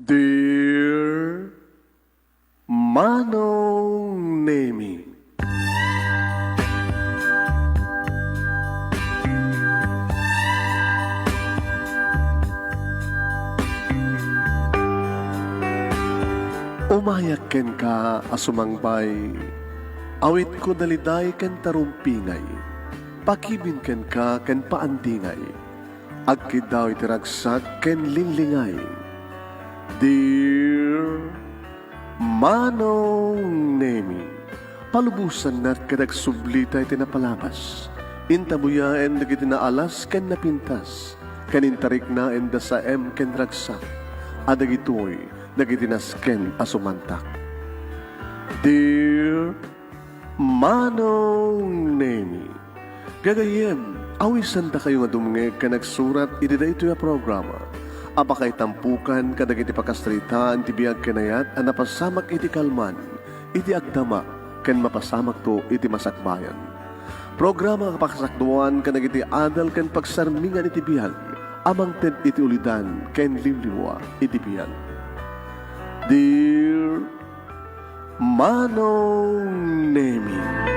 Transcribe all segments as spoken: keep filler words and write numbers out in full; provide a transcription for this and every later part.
Dear Manong Nemi. Umayak kenka a sumangbay, awitko daliday ken tarumpingay, pakibin kenka ken paandingay. Agkiddaw iti ragsak ken linglingay. Dear Manong Nemi, palubosannak ket agsublita iti napalabas. Intabuyaen dagiti naalas ken napintas, ken intariknaenda saem ken ragsak, a dagitoy dagiti nasken a sumantak. Dear Manong Nemi. Gagayyem, awisandakayo nga dumngeg ken agsurat iti daytoy a programa a pakaitampukan kadagiti pakasaritaan ti biag ken ayat a napasamak iti kalman, iti agdama, ken mapasamakto iti masakbayan. Programa a pakasakduan kadagiti adal ken pagsarmingan iti biag a mangted iti ulidan ken liwliwa iti biag. Dear Manong Nemi.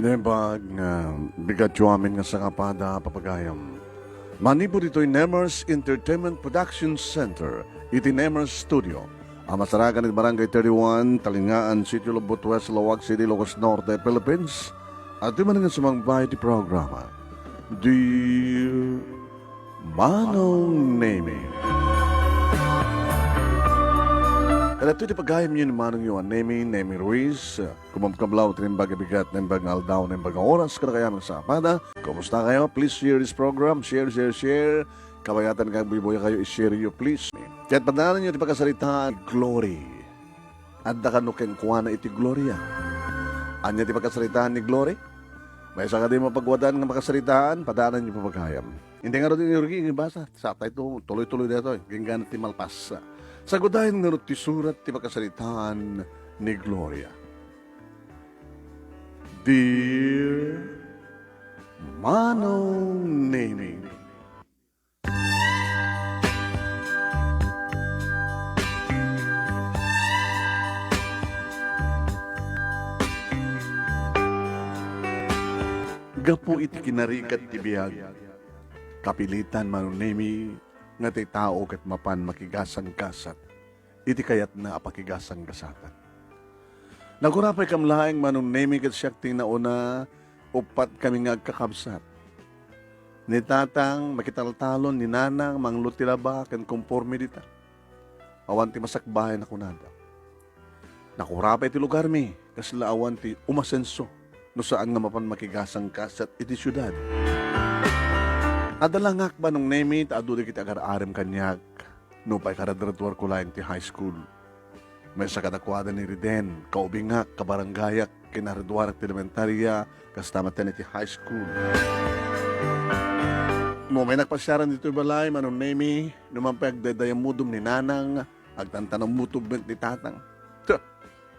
Naimbag nga bigatyo amin nga sangapada, papagayam. Manipud ditoy Nemers Entertainment Production Center, iti Nemers Studio, a masarakan iti Barangay thirty-one, Talingaan, Sitio Lubot West, Laoag City, Ilocos Norte, Philippines. Adtoy manen nga sumangbay iti programa, Dear Manong Nemi. Kadagitoy ti pagayamyo ni Manongyo a Nemi, Nemi Ruiz. Kumabkablaw ti naimbag a bigat, naimbag nga aldaw, naimbag nga oras, kadakayamin a sangapada. Kumustakayo? Please share this program. Share, share, share. Kabayatan nga agbuybuya kayo, i-share yo, please. Ket padaananyo ti pakasaritaan ni Glory. Adda kano kenkuana iti Gloria. Ania ti pakasaritaan ni Glory? Maysa kadi mapagwadaan nga makasaritaan, padaananyo, papagayam. Indi ngarud, Rugi, nga ibasa. Satay to, tuloy-tuloy daytoy. Ginggana ti malpas. Sagudayen ngarud ti surat ti pakasaritaan ni Gloria. Dear Manong Nemi. Gapu iti kinarigat ti biag, kapilitan, Manong Nemi, nga ti tao ket mapan makigasanggasat iti kayatna a pakigasanggasatan. Nagurapay kam laeng, Manong Nemi, ket siak ti nauna, uppat kami nga agkakabsat. Ni tatang makitaltalon, ni nanang manglo ti laba ken komporme dita. Awan ti masakbayan a kunada. Nakurapay ti lugarmi, kasla awan ti umasenso no saan nga mapan makigasanggasat iti siudad. Adda langak, Manong Nemi, ta adu dagiti agar-arem kaniak. Nupay karagraduarko laeng ti high school, maysa kadakuada ni Riden, kaubingak, kabarangayak, kinagraduarak ti elementaria, kasta met iti high school. No umay nagpasiaran ditoy balay, Manong Nemi, numan pay agdaydayammudom ni nanang, agtantanammutom met ni tatang. Tuh,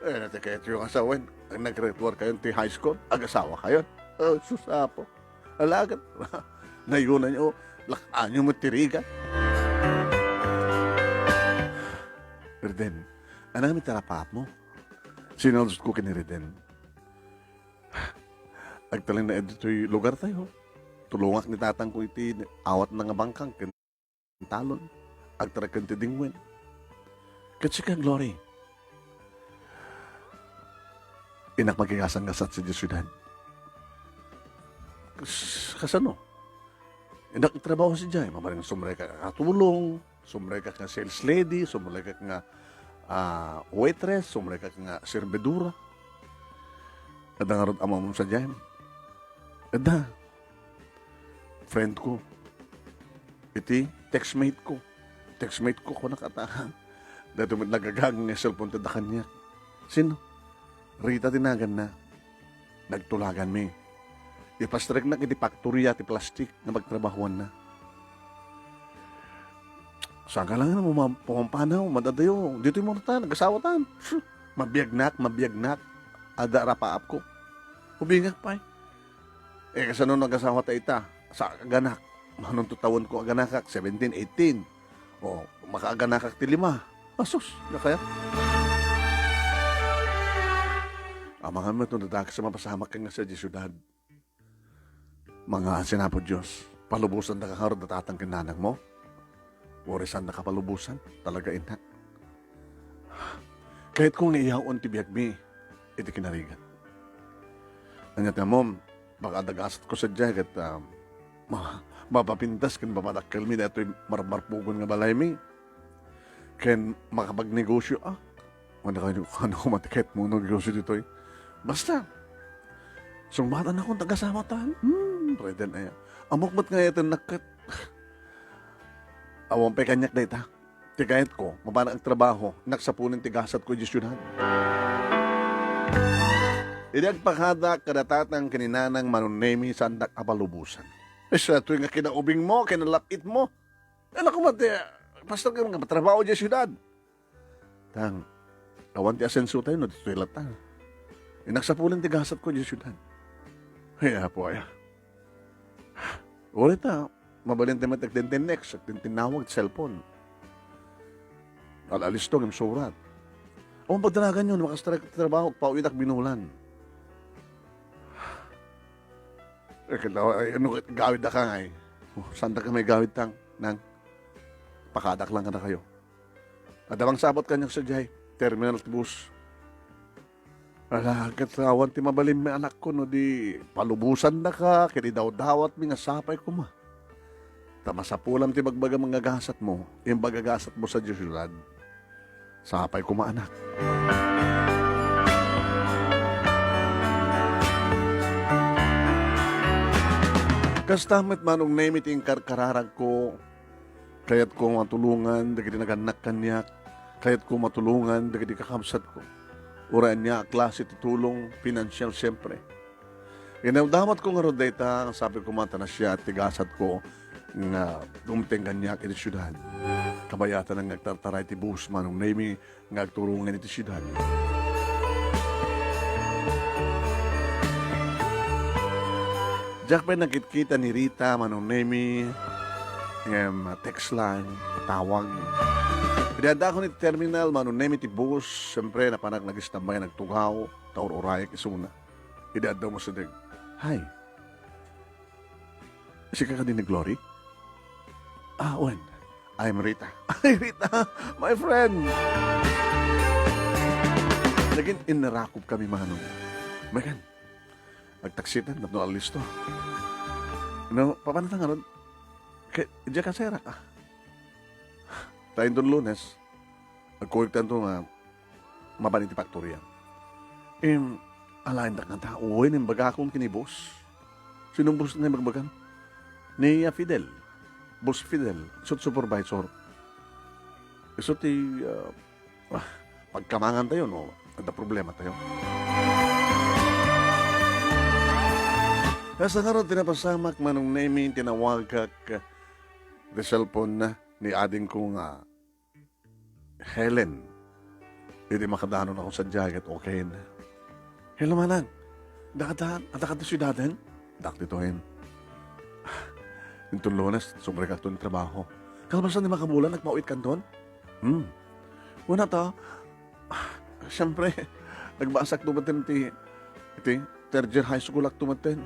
eh, nati kayo nga sawen, ang naggraduar kayo ti high school, agasawa kayo. Oh, sus, apo. Alagad, nayunan nyo, lak-an nyo met ti rigat. Riden, anam iti rapaap mo? Sinalus ko ken ni Riden. Agtalinaed ditoy lugar tayo. Tulongak ni tatang ko iti awatna nga bangkang ken talon, agtarekkan ti dingwen. Ket sika, Glory, innak makigasanggasat sadiay siudad. Kas-, kasano? Innak itrabaho sadiay, mabalin sumrekak a katulong, sumrekak nga sales lady, sumrekak nga, ah, waitress, sumrekak nga servidora. Adda ngarud amamom sadiay? Adda. Friend ko. Iti textmate ko. Textmate ko, kunak ata. Daytoy met nagagang nga cellphone ti adda kaniak. Sino? Rita ti naganna. Nagtulaganmi. Ipastreknak iti faktoria ti plastik nga pagtrabahoanna. Saka lang na, pumam-, pumampanaw, madadayo. Ditoy murta, nagasawatan. Phew! Mabiagnak, mabiagnak. Adda rapaapko. Ubingak pay. Eh, kasano no agasawata ita? Sa aganak. Manunto tawenko aganakak, seventeen, eighteen. O, makaaganakak ti lima. Asus, dakaya. Amangan met no dadakes a mapasamak ken nga sadiay siudad. Mga asin, Apo Dios, palubosandaka ngarud a tatang ken nanangmo. Uray saannaka palubosan, talaga, innak. Kayatko nga iyaw-on ti biagmi iti kinarigat. Ania ti ammom, baka adagasatko sadiay ket, ah, ma-, mapapintas ken mapadakkelmi daytoy marmarpugon nga balaymi. Ken makapagnegosio, ah, ano kayo, ano ko matiket mo, no, negosio ditoy. Basta, sungbatanakon ti agasawata. Hmm, ready na ya. Ammok met nga ayatennak ket. Awan pay kaniak dayta. Ti kayatko, mapanak agtrabaho, innak sapulen ti gasatko idiay siudad. Idi agpakadak kada tatang ken ni nanang, Manong Nemi, saandak a palubosan. Ay, sa tuwi nga kinaubingmo, kinalap-itmo. Anak ko, mati, pastor ka nga matrabaho idiay siudad. Tang, awan ti asenso tayo no ditoy latta. Innak sapulen ti gasatko idiay siudad. Ay, apo, aya. Uray ta, mabalin tayo met agtintinnext, agtintinnawag ti cellphone. Al-alisto ngem surat. Awan pagdanaganyo, no makastra-, trabaho, agpawitak binulan. Eh, kaya, ay, ano, gawid da ka nga, eh. Oh, saan da ka may gawid, tang, nang? Pakadak lang ka na kayo. Adda mangsabot kaniak sadiay terminal ti bus. Ala, ket awan ti mabalinmi, anakko, no di palubosandaka ket idawdawatmi nga sapay koma. Ta masapulam ti bagbagam nga gasatmo, imbag a gasatmo sadiay siudad. Sapay koma, anak. Kasta met, Manong Nemi, ti inkarkararagko. Kayatko matulongan dagiti nagannak kaniak. Kayatko matulongan dagiti kakabsatko. Uray ania a klase ti tulong, pinansial siempre. Inawdawatko ngarud dayta, nga sapay koma ta nasayaat ti gasatko nga dumteng kaniak iti siudad. Kabayatan nga agtartaray ti bus, Manong Nemi, nga agturong iti siudad. Diak pay nakitkita ni Rita, Manong Nemi, ngem text lang, tawag. Idi addakon iti terminal, Manong Nemi, ti bus, siyempre, napanak nagistambay, nagtugaw, ta ur-urayak isuna. Idi adda umasideg, "Hi, sika kadi ni Glory?" "Ah, wen. I'm Rita." "Ay, Rita, my friend." Nagin-innarakop kami, Manong. Megan, agtaksitan tapno alisto. No, papanatan ngarud? Kay, diak a serrak, ah. Ta inton Lunes, agkuliktanto nga mapan iti faktoria. Em, alaendak nga tao, wen, imbagakon ken ni boss. Sinong boss nga ibagbagam? Ni, ah, Fidel. Boss Fidel, isu ti supervisor. Isu ti, ah, ah, pagkamangan tayo, no? Adda problema tayo. Kasta ngarud, ti napasamak, Manong Nemi, tinawagak ti cellphone na ni adingko nga Helen. Idi makadanonakon sadiay ket okay na. "Hello, manang. Adda ka, adda ka ti siudaden?" "Adda ditoyen. Inton Lunes, subrek akton trabaho. Kalpasan ti makabulan, agpauyit kanton?" "Hmm. Wen, ta, siyempre, nagbasakto metten ti, iti third year high school akto metten."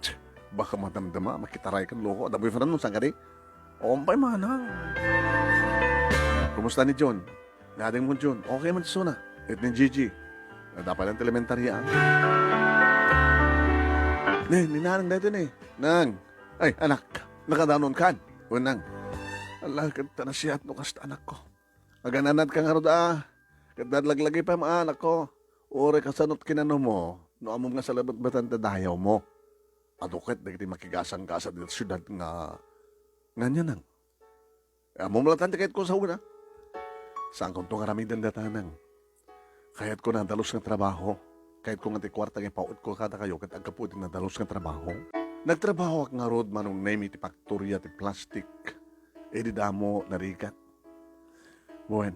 "Tsk, baka madamdama, makitaray kan loko. Adda boyfriend mo, saan kadi?" "Ompay, manang." "Kumusta ni Jun? Ni adingmo Jun, okay man isuna?" "Ket ni Gigi? Adda pay laeng ti elementarya." "Ni, ni nanang daytoy ni. Nang, ay, anak, nakadanonkan?" "Wen, nang." "Ala, ket ta nasayaat no kasta, anakko. Agan-anadka ngarud, a. Ket adda laglagipem, anakko. Uray kasano ti kinanumo, no ammom nga salabetbetan ti dayawmo. Adu ket dagiti makigasanggasat iti siudad nga, nga ania, nang? Ammom latta ti kayatko sa una. Saankonto nga aramiden dayta, nang. Kayatko nadalus nga trabaho. Kayatko nga ti kuarta nga ipautko kadakayo ket aggapu iti nadalus nga trabaho." Nagtrabahoak ngarud, Manong Nemi, iti faktoria ti plastik. Idi damo narigat. Wen,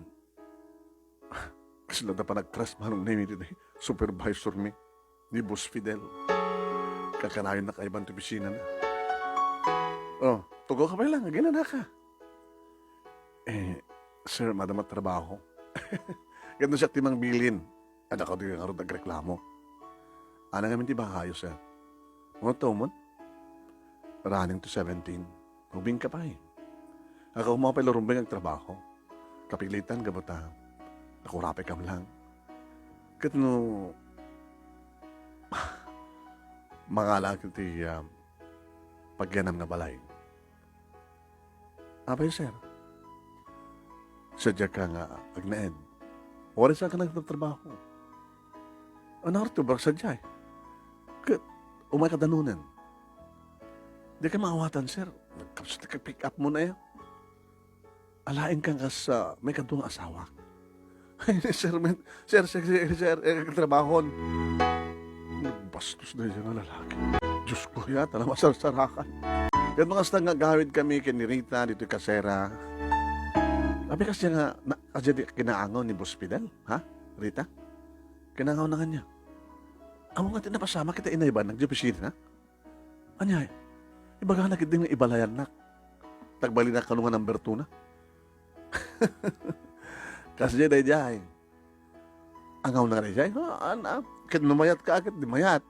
kasla da panagtrust, Manong Nemi, iti supervisormi, ni Boss Fidel. Kanayon na kaiban ti opisina na. Oh, tugaw ka pay lang, aginana ka. Eh, sir, madama trabaho. Ket no siak ti mangbilin, adda kadi ngarud agreklamo. Ania ngamin ti bagayo, sir? Ano taw man? Running to seventeen. Ubing ka pay. Aka umapay la rumbeng agtrabaho. Kapilitan gapu ta nakurapay kam lang. Ket no mangala ti, ah, pagyanam nga balay. Apay, sir? Sadiak nga agnaed. Waris ka nagtatrabaho. Ano, Arturo, sadiay? Ket umay ka danunen. Di ka maawatan, sir. Nagkapsut ka pick up mo na yan. Alaen ka kas, ah, maikadua nga asawa. Ay, sir, men, sir, sir, sir, sir, eh, trabahon. Nagbastos na yan nga lalaki. Diyos ko, ya, tala masarsarakan. Yan mga hasta nga agawid kami ken ni Rita dito kasera. Abi kasi nga, na, kasi di kinaangaw ni Boss Fidel, ha? Rita? Kinaangaw na kanya. Amo nga ti napasama kita inayban, nagdi opisina, ha? Ania, ibagana ketdi nga ibalayannak. Tagbalinak kano nga number two na. Kasdiay daydiay. Angaw na daydiay. Ha, an-, ah, ket no mayat ka, ket di mayat.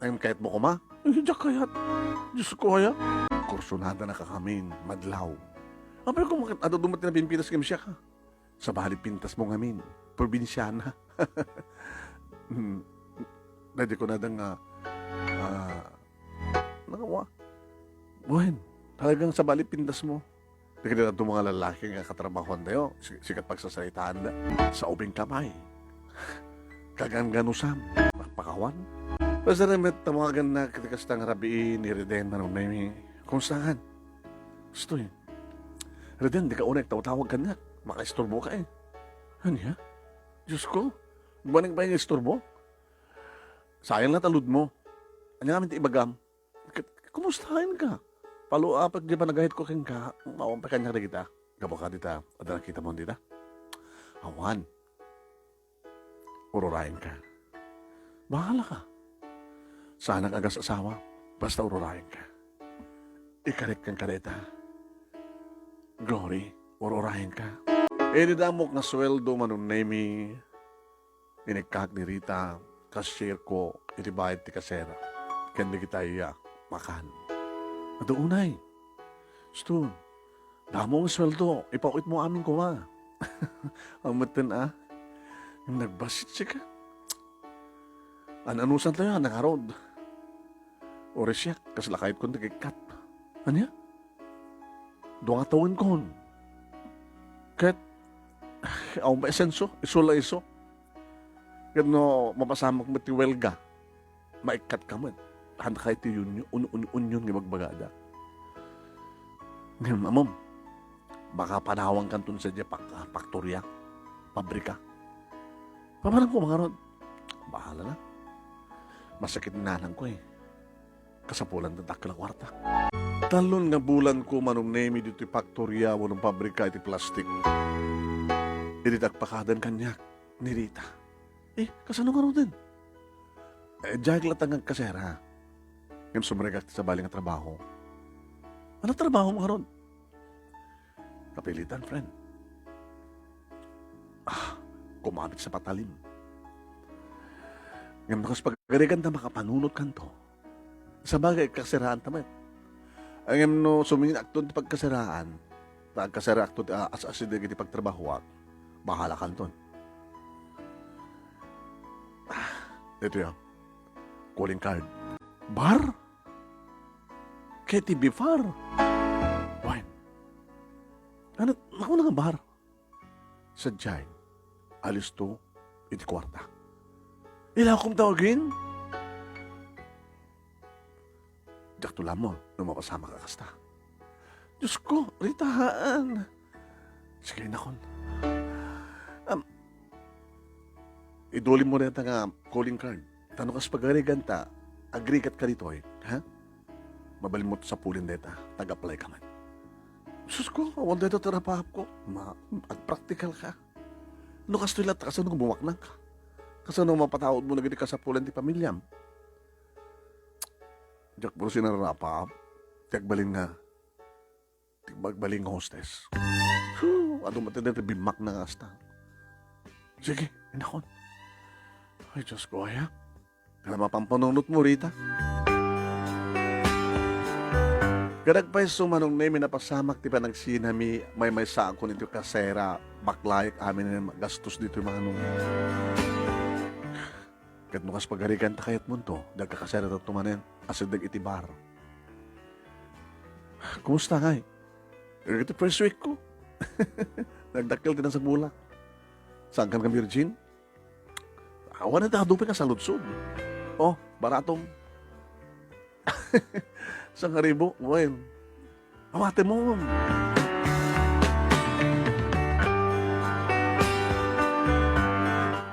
Ay, kayat mo kuma? Ay, diak kayat. Diyos ko, aya. Kursunada na kakamin, madlaw. Apay ko, makat-, adu dumat na pimpitas kami siya ka. Sabali pintas mo ngamin, probinsiana. Hmm. Daydi kunada nga, ah, nakawa. Buen, talagang sabali pintas mo. Dagiti dato mga lalaki nga katrabahoan tayo, si-, sikat pagsasaritaan da. Sa ubing kamay. Kaganganusam. Pakpakawan. Basta na met, tawagan na kita kastang rabiin ni Reden, Manong Nemi. Kumusta kan? Gusto eh. Reden, di ka unay tawtawag kaniak. Makaisturbo ka eh. Ania? Diyos ko, agbaling pay nga isturbo? Sayang na talud mo. Ania ngamin ti ibagam? K-, kumustaen ka? Paluapek di panagayat ko kenka, maawam pay kaniak dagita. Gapu ka dita, adda nakita mo dita? Awan. Ururayen ka. Bahala ka. Saanak agas-asawa, basta ururayen ka. Ikarik kan kadeta. Glory, ururayen ka. Ini damok nga sueldo, Manong Nemi, inikkak ni Rita, cashier ko, iti bayad ti kasera. Ken dagitay a makan. Adu unay. Stone, damo nga sueldo, ipawit mo amin koma. Amutten a. Nagbassit sika. An-anusan tayo, nangarod. Uri siya, kasla kayat kon nagikkat. Ania? Dua nga tawen kon. Ket, awan pay asenso, isu la isu. Ket no, mapasamak met ti welga, maikkat ka met. Handa kay ti union, un-, un-, union nga ibagbagada. Ngem, amom, baka panawan kanton sadiay pak-, paktoria, pabrika. Pamanam ko, mangarod. Bahala na. Masakit ni nanang ko eh. Kasapulan ti dakkel a kuarta. Talon nga bulan ko, Manong Nemi, ditoy paktoria wenno pabrika iti plastik. Idi agpakadan kaniak ni Rita. Eh, kasano ngaruden? Eh, diak latta nga agkasera. Ngem sumrekak ti sabali nga trabaho. Ano trabaho mo ngarud? Kapilitan, friend. Ah, kumamit sa patalim. Ngem no kas pagarigan ta makapanunot kanto. Sabagay, kasiraan ta met. Ngem no suminakton ti pagkasiraan, ta agkasiraakto ti, ah, as-asideg iti pagtrabahoak, bahala kanton. Ah, ito ya. Calling card. Bar? K T V bar? Wine. Ano, naku na nga bar? Sadiay, alisto iti kuarta. Ilakom ta agin? Diak to lamon no mapasamak a kasta. Diyos ko, Rita, haan. Sige, nakon. Am, idulim mo dayta nga calling card. Ta no kas pagarigan ta, agrigat ka ditoy, ha? Mabalin mo to sapulin dayta, tag-apply ka man. Sus ko, awan dayta ti napahap ko. Ma-, agpraktikal ka. No kastoy latta, kasano nga bumaknang ka? Kasano mapataod mo dagiti kasapulan ti pamilyam? Diak puro sinarapap. Ti agbalin nga, ti agbalin nga hostess. Whew! Adu met dayta bimmakna nga asta. Sige, inakon. Ay, Diyos ko, aya. Alam, mapampanunot mo, Rita. Kadagpay su, Manong Nemi, napasamak ti panagsinami, maymaysaakon iti kasera, baklayak amin a gastos ditoy, Manong. Ket no kas pagarigan ta kayatmonto, dagka kasera tatto manen, asideg iti bar. Kumusta ngay? Iti first week ko. Nagdakkel ti nasagulak. Saan ka nga virgin? Awan iti adu pay nga saludsod. Oh, baratom. Sangaribu, wen. Amate mo.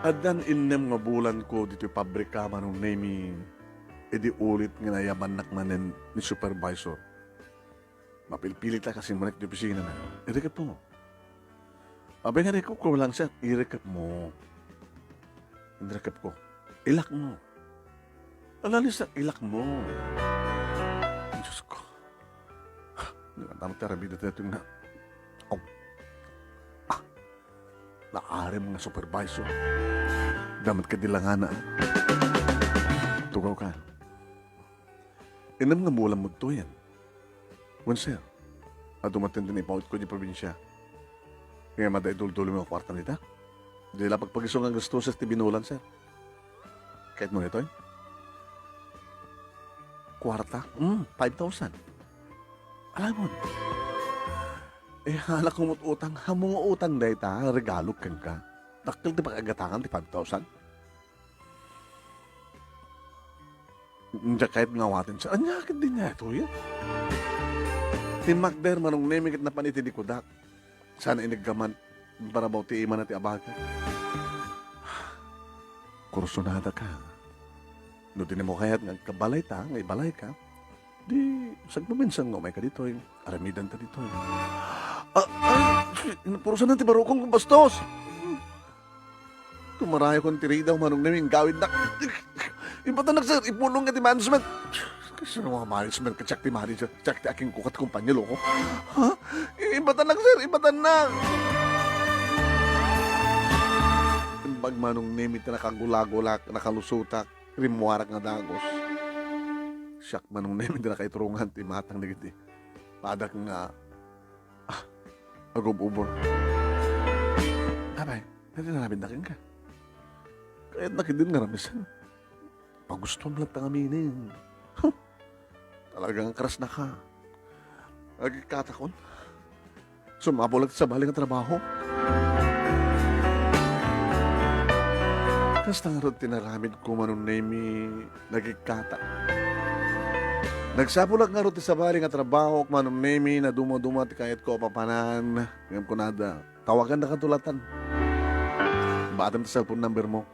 Addan innem nga bulan ko ditoy pabrika, Manong Nemi, idi ulit nga nayabannak manen ni supervisor. Mapilpilit la kasi manek ti opisina na. Irikep mo. Abay nga, irikep ko lang, sir. Irikep mo. Irikep ko. Ilak mo. Ala, sir, ilak mo. Ay, Diyos ko. Nagkatama ti aramid ito nga. Oh. Ah. Naarim nga supervisor. Damat ka dilangana. Tugaw ka. Innem nga bulan mo to yan. Wen, sir, adu manen ti naipawit ko di probinsya. Nga mada iduldulo mo nga kwarta nita. Di la pagpagiso nga gastuses ti binulan, sir. Kayat mo nitoy? Kwarta? Hmm, five thousand. Alamon. Eh, hala kumot utang. Hamo nga utang dayta, regalo kenka. Dakkel ti pagagatangan ti five thousand. Diak kayat nga awaten, sir. Ania ket di nga ito, ya? Timmakder, Manong Nemi, ket napan iti likudak. Sana iniggaman, barabaw ti imana ti abaga. Kursunada ka. No di mo kayat nga agkabalay ta, nga ibalay ka, di, sagmaminsan nga umay ka ditoy, aramidan ta ditoy. Ah, ay, purusan na ti barukong kong bastos. Tumarayo kon ti ridaw, Manong Nemi, gawid na. Ibatan nak, sir, ipulong nga ti management. Kasi nga management ka, check ti manager, check ti aking kukat kumpanya, loko. Ha? Ibatan nak, sir, ibatan nak. Imbag, Manong Nemi, ti nakagulagulak, nakalusutak, rimmuarak nga dagus. Siak, Manong Nemi, ti nakaiturungan ti matang dagiti padak nga, ah, agub-ubor. Abay, nagkakaramin na ka. Kayat na kidin nga ramisan. Pagustuhan lang ta nga aminen. Huh! Talagang karas na ka. Agkatakon. Sumapulak ti sabali nga trabaho. Kasta ngarud ti naramid ko, Manong Nemi, nagikata. Nagsapulak ngarud ti sabali nga trabaho, Manong Nemi, naduma-duma ti kayat ko a papanan. Ngem kunada, tawagan na kadulatan. Baatem ti cellphone number mo.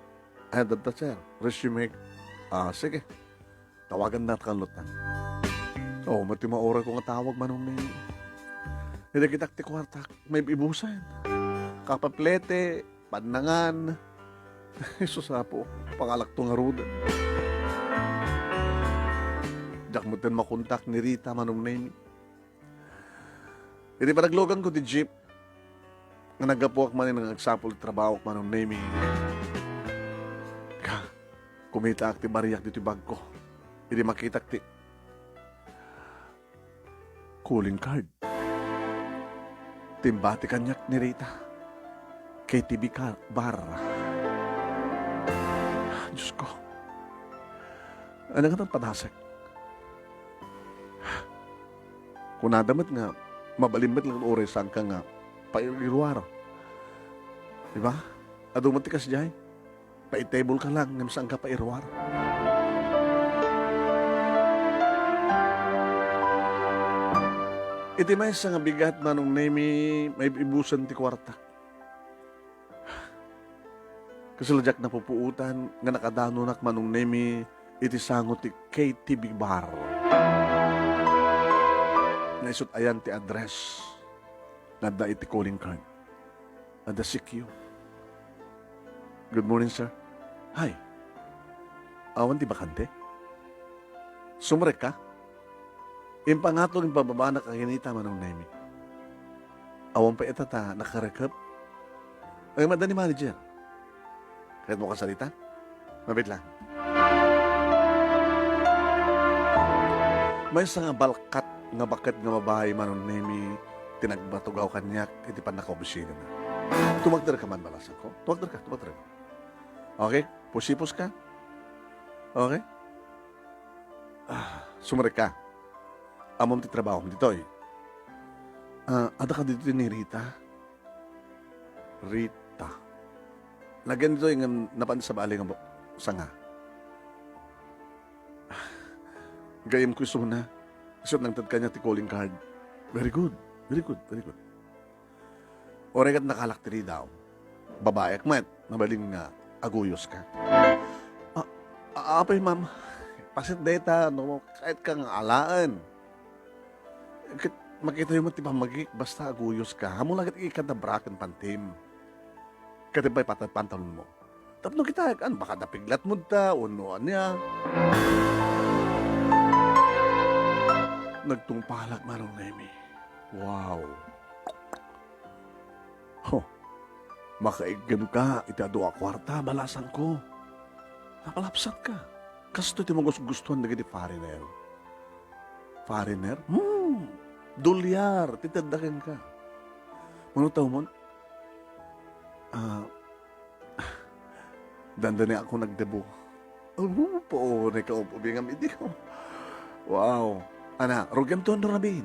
Ay, dadta, sir. Resume. Ah, sige. Tawagan na kan lutan. Oh, mati maoray ko nga tawag, Manong Neng. Nidagitak ti kuartak, maibibusan. Kapaplete, pannangan. Jesus apo, pangalakto nga ruda. Diak mo ten makontak ni Rita, Manong Neng. Iti panaglugan ko ti jeep, nga naggapuak manen nga agsapul ti trabaho, Manong Nemi. Ka, kumitaak ti bariak ditoy bagko. Idi makitak ti calling card. Timbati kaniak ni Rita. K T V ka-, bar. Diyos ko. Ano nga nang padasek? Kunada met nga, mabalin met lang oras saan ka nga pairuar. Di ba? Adu met ti kasdiay. Paitable ka lang, ngem saan ka pairuar. Iti maysa nga bigat, Manong Nemi, maibibusan ti kuarta. Kasi la diak napupuotan nga nakadanunak, Manong Nemi, iti sango ti K T V bar. Nga isut ayan ti address nga adda iti calling card. Adda C Q. Good morning, sir. Hi. Awan ti bakante? Sumrek ka? Impangato nga imbababa na kaginita, Manong Nemi. Awan pay ita ta nakarekep. Ay, madani manager. Kayatmo kasarita? Mabit lang. Maysa nga balkat nga baket nga babai, Manong Nemi, ti nagbatugaw kaniak iti pannakaobisinana. Tumagder ka man, balasangko. Tumagder ka, tumagder ka. Okay? Pusipos ka? Okay? Ah, sumrek ka. Ammom ti trabahom ditoy. Ah, adda ka ditoy ni Rita? Rita. Nagan ditoy nga napan sabali nga bu-, sanga. Gayyemko isuna. Isu't nangted kaniak ti calling card. Very good. Very good. Very good. Uray ket nakalak ti ridaw. Babaek met, mabalin nga aguyos ka. A-, a-, apay, ma'am, paset dayta, no, kayat ka nga alaen. Ket makitayo met ti pammagik, basta aguyos ka. Ammom la ket ikadda bra ken pantim. Ket pay pata-, pantalonmo. Tapno kitaek, an, baka napiglatmo ta, wenno ania. Nagtungpalak, Manong Nemi. Wow. Ho, makaiggem ka iti adu a kuarta, balasangko. Napalapsat ka. Kastoy ti magusgustuan dagiti foreigner. Foreigner? Hmm, dolyar ti tedda kenka. Mano ta umon? Ah, dandani ako nagdebo. Abu, puone ka, ubingam idi. Wow. Ana, rugiam to, ano, Rabin?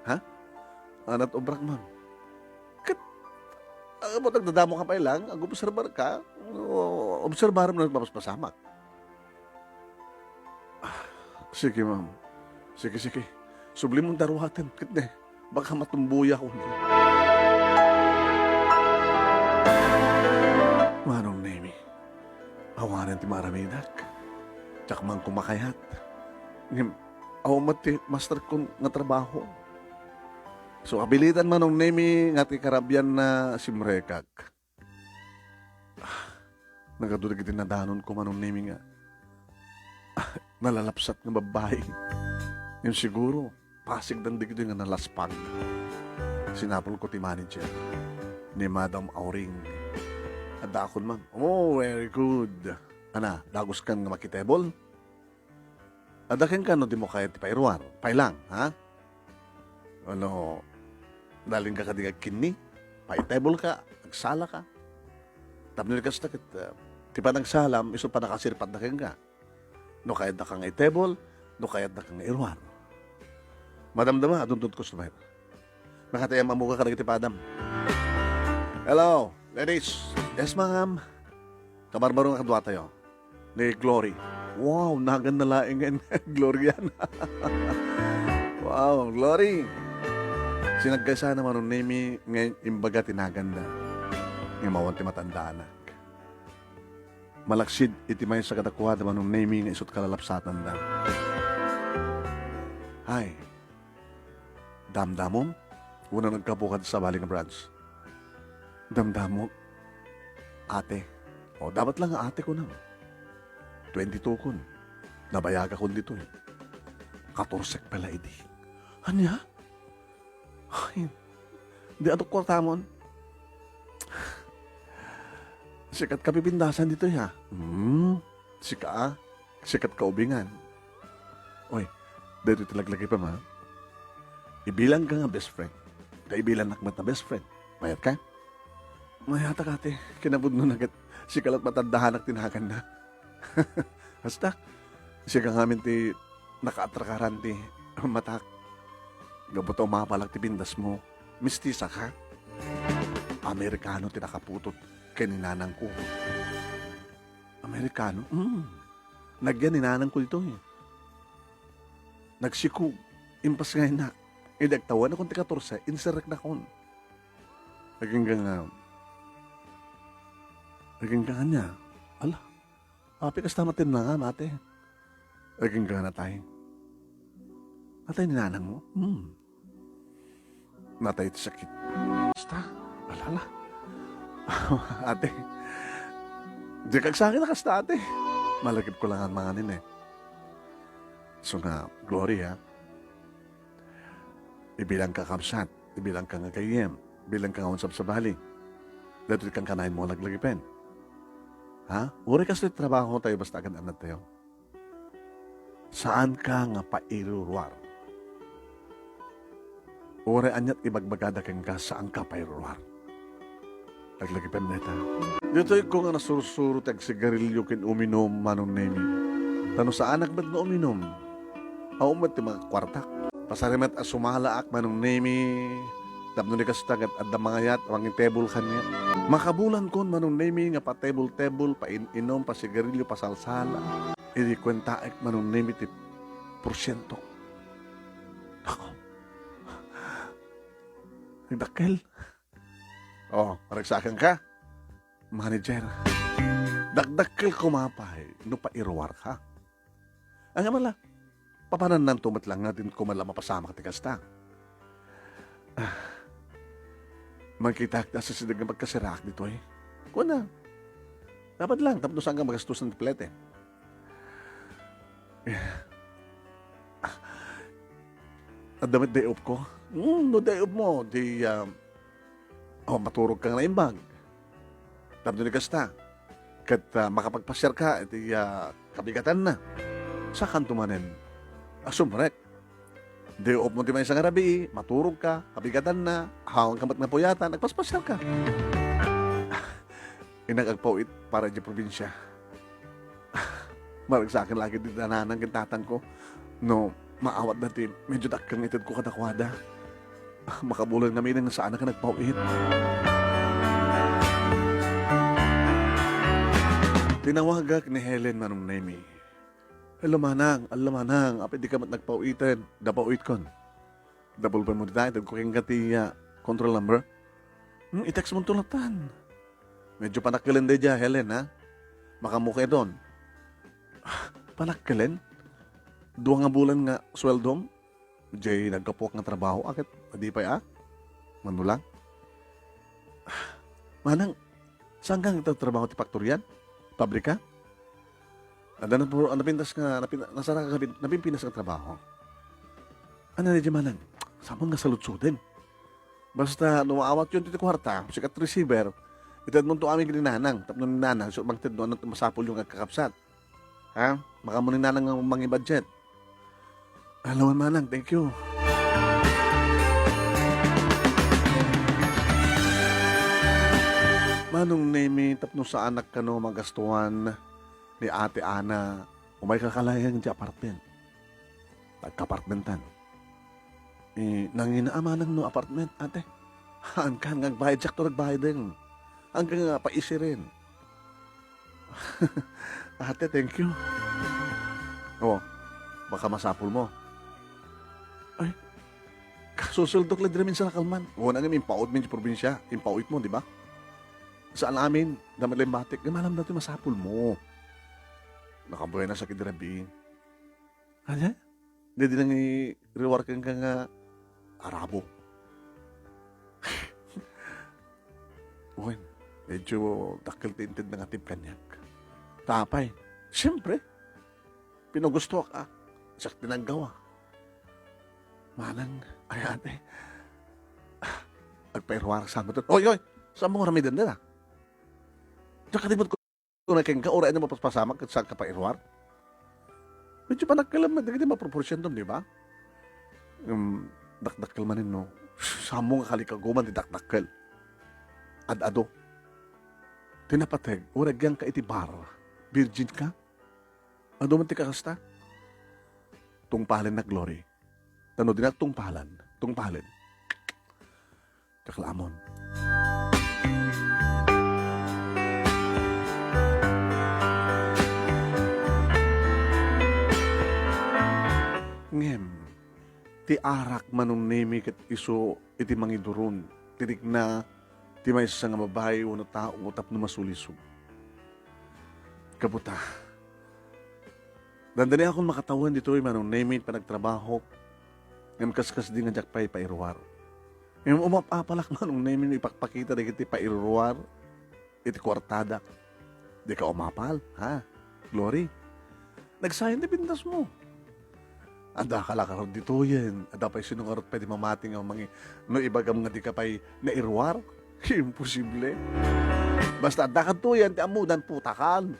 Ha? Anat obrak, ma'am? Ket, ah, ba't nagdadamo ka pay lang? Agobserbar ka? O, obserbarem no nagpapaspasamak. Ah, sige, ma'am. Sige, sige. Sublimon daruaten, ket ne, baka matumboyak. Manong Nemi, awanen ti maaramidak. Diak man kumakayat. Ngem, awan met ti masterkon nga trabaho. So, abilitan, Manong Nemi, nga ti karabian na simrekak. Ah, nagadu dagiti nadanonko, Manong Nemi, nga, ah, nalalapsat nga babbai. Ngem siguro, pasigdan dagitoy nga nalaspag. Sinapulko ti manager ni Madam Auring. Addaakon man. Oh, very good. Ana, daguskan nga makitebol? Adda kenka no dimo kayat ti pairuar, pailang, ha? Ano, nalingka kadi nga agkinni? Paitebol ka, agsala ka. Tapno di kasta ket, ah, ti panagsalam, isu panakasirpat da kenka. No kayat da ka nga itebol, no kayat da ka nga iruar. Madamdama, adun customer. Nakatayam amuga kadagiti padam. Hello, ladies. Yes, ma'am. Kabarbaro nga kaduatayo. Ni Glory. Wow, nagan na laeng nga Gloriana. Wow, Glory. Sinagkaysa na Manong Nemi nga imbaga ti naganna. Nga mawan ti matandaanak. Malaksid iti maysa kadakuada Manong Nemi nga isut kalalapsatanda. Hay, damdamom? Wenno naggapu kad sabali nga branch? Damdamok, ate. O, dapat lang nga ate, kunam. Twenty-two kun. Nabayagakon ditoy. Katorsek pala idi. Ania? Ay, di ato kwartamon. Sikat ka pipindasan ditoy, ha? Hmm, sika, ah. Sikat ka ubingan. Oy, daytoy ti laglagipem, ha? Ibilang ka nga best friend. Ta ibilannak met nga best friend. Mayat ka? Mayatak, ate. Kinapudno na ket sika la't matandaanak ti naganna. Hasta, sika ngamin ti nakaatrakaran ti matak. Gapu ta umapalak ti pindasmo. Mistisa ka? Amerikano ti nakaputot ken ni nanangko. Amerikano? Mm. Nagyan ni nanangko ditoy. Nagsikog. Impas nga innak. Idi agtawenakon ti katorse, inserreknakon. Agingga nga, agingga nga niya. Ala, apay kasta matin nga, ate? Agingga nga natay. Natay ni nanangmo? Hmm. Natay ti sakit. Basta, alala. Ate, di kagsakit a kasta, ate. Malagipko lang ang mga nine. So nga, Gloria, Ibilangka, kabsat, ibilangka nga gayyem, ibilangka nga awan sabsabali. Daytoy kankanayon mo laglagipen. Ha? Uray kastoy trabaho tayo basta agannad tayo. Saanka nga pairuruar. Uray aniat ibagbagada kenka, saanka pairuruar. Laglagipen dayta. Ditoy ko nga nasursuro ti agsigarilio ken uminum, Manong Nemi. Ta no saanak met nga uminum, awan met ti makakuartak. Pasari met a sumalaak, Manong Nemi, tapno ni kasta ket adda mangayat a mangitebol kaniak. Makabulankon, Manong Nemi, nga patebol-tebol, pain-inum, pasigarilio, pasalsala. Idi kuentaek, Manong Nemi, ti porsiento. Ako. Nagdakkel. Oh, maragsakanka. Manager. Dakdakkel koma pay no pairuarka. Ania man la, papanannanto met la nga dinto man la mapasamak ti kasta. Ah, mangkitak ti asisideg nga pagkasiraak ditoy. Kuna, dapat lang, tapno saanka magastusan ti plete. Adda met day off ko. Hmm, no day off mo, di, ah, oh, maturog ka nga naimbag. Tapno ni kasta, ket, ah, makapagpasiar ka iti, ah, kabigatanna. Saankanto manen a sumrek. Day off mo ti maysa nga rabii, maturog ka, kabigatanna, awan ka met nga puyatan, agpaspasiar ka. Innak agpaw-it para idiay probinsia. Maragsakan la ketdi ti nanang ken tatangko no maawatda ti medyo dakkel nga itedko kadakuada. Makabulan ngamin nga saanka nagpaw-it. Tinawagak ni Helen, Manong Nemi. "Hello, manang. Hello, manang. Apay dika met nagpaw-iten?" "Napaw-itkon." "Dabol pay mo dita, itedko kenka ti, ah, control number." "Hmm, i-text monto latan." "Medyo panakkelen daydiay, Helen, ha? Makaammoka iton." "Ah, panakkelen? Dua nga bulan nga sueldom? Diay naggapuak nga trabaho, a ket madi pay, a? Mano lang." "Manang, saanka nga agtrabaho ti faktorian? Pabrika?" "Adda napu-, napintas nga, napin-, nasaraka nga pin-, napimpinas nga trabaho." "Ania daydiay, manang? Saanmo nga saludsoden. Basta no maawatyon ti kuarta, sika ti receiver, itedmonto amin ken ni nanang, tapno ni nanang, isu mangted no ania ti masapulyo nga agkakabsat. Ha? Makaammo ni nanang nga mangi-budget." "Hello, manang. Thank you." "Manong Nemi, tapno saanak kano magastuan ni Ate Ana, umayka kalaeng idiay apartment." Agka-apartmentan. "Eh, nangina a manang no apartment, ate? Haankan nga agbayad, siakto nagbayad, eh. Haankan nga paisiren." "Ate, thank you." "Oh, baka masapul mo." "Ay, kasusuldok la dira minsan a kalman." "Oo, nangem, impaw-it mi idiay probinsia. Impaw-it mo, di ba? Saan amin, damat la imbatik. Di malam datoy masapul mo." Nakabuenas a ketdi rabii. Ania? Daydi nangiruar kenka nga Arabo. Wen, medyo dakkel ti inted nga natib kaniak. Ta apay? Siempre, pinagustoak a. Siak ti naggawa. Manang, ay ate. Ah, agpairuarak sa met. Oy, oy! Saanmo nga ramiden dita? Diak kadimot ko na kenka, uray ania mapaspasamak ket saanka pairuar? Medyo panakkelem met dagiti maproporsiondom, di ba? Em, dakdakkel manen, no? Saanmo nga kalikaguman ti dakdakkel. Ad-ado. Ti napateg, uray agyanka iti bar, virgin ka? Adu man ti kakasta? Tungpalennak, Glory. Ta no dinak tungpalan, tungpalen. Diak la ammon. Ngem, ti arak, Manong Nemi, ket isu iti mangiduron ti rikna ti maysa nga babai wenno tao tapno masulisog. Gapu ta, dandaniakon makatawen ditoy, Manong Nemi, panagtrabahok, ngem kaskasdi nga diak pay pairuar. Ngem umap-apalak, Manong Nemi, no ipakpakita dagiti pairuar iti kuartadak. Dika umapal, ha? Glory, nagsayang ti pintasmo. Adda ka la ngarud ditoyen. Adda pay sino ngarud pay ti mamati nga mangi-, no ibagam nga dika pay nairuar? Imposible. Basta adda kadtoyen ti ammodan, putakan.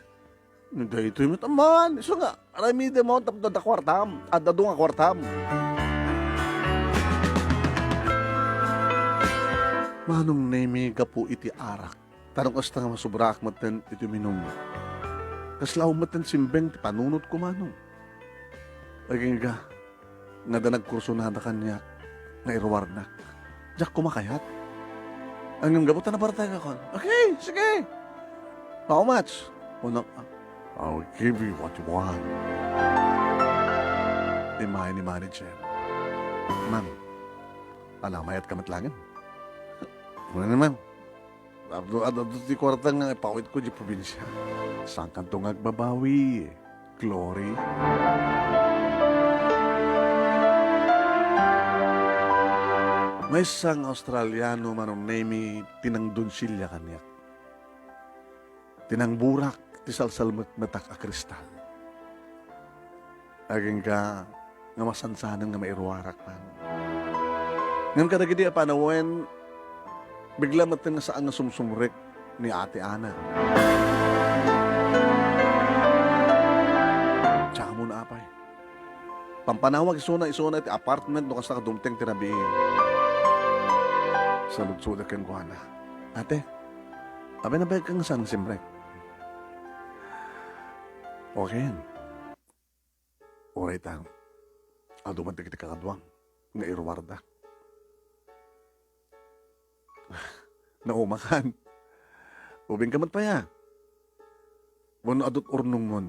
Daytoy met amman. Isu nga, aramidem tapno adda kuartam. Adda adu nga kuartam. Manong Nemi, gapu iti arak, ta no kasta nga masubraak metten iti uminum, kasla metten simbeng ti panunotko, Manong. Agingga, nga adda nagkursunada kaniak nga iruarnak. Diak koma kayat. Ngem gapu ta nabartekakon, "Okay, sige. How much?" Kunak, "I'll give you what you want." Immay ni manager, "Ma'am, ala, mayat ka met laeng?" "Wen, ma'am. Tapno adda ti kuarta nga ipawitko di probinsia." "Saankanto nga agbabawi, Glory?" Maysa nga Australiano, Manong Nemi, ti nangdonsilia kaniak. Ti nangburak ti salsalmetmetak a kristal. Agingga nga masansanen nga mairuarak man. Ngem kadagidi a panawen, bigla metten nga saan nga sumsumrek ni Ate Ana. Diak ammo no apay. Pampanawag isuna, isuna iti apartment no kasta nga dumteng ti rabii. Saludsodek kenkuana, "Ate, apay nabayagka nga saan nga simrek?" "Okay. Uray ta adu met dagiti kakaduam nga iruarda." "Naumakan. Ubingka met pay a. Wenno adut urnongmon?"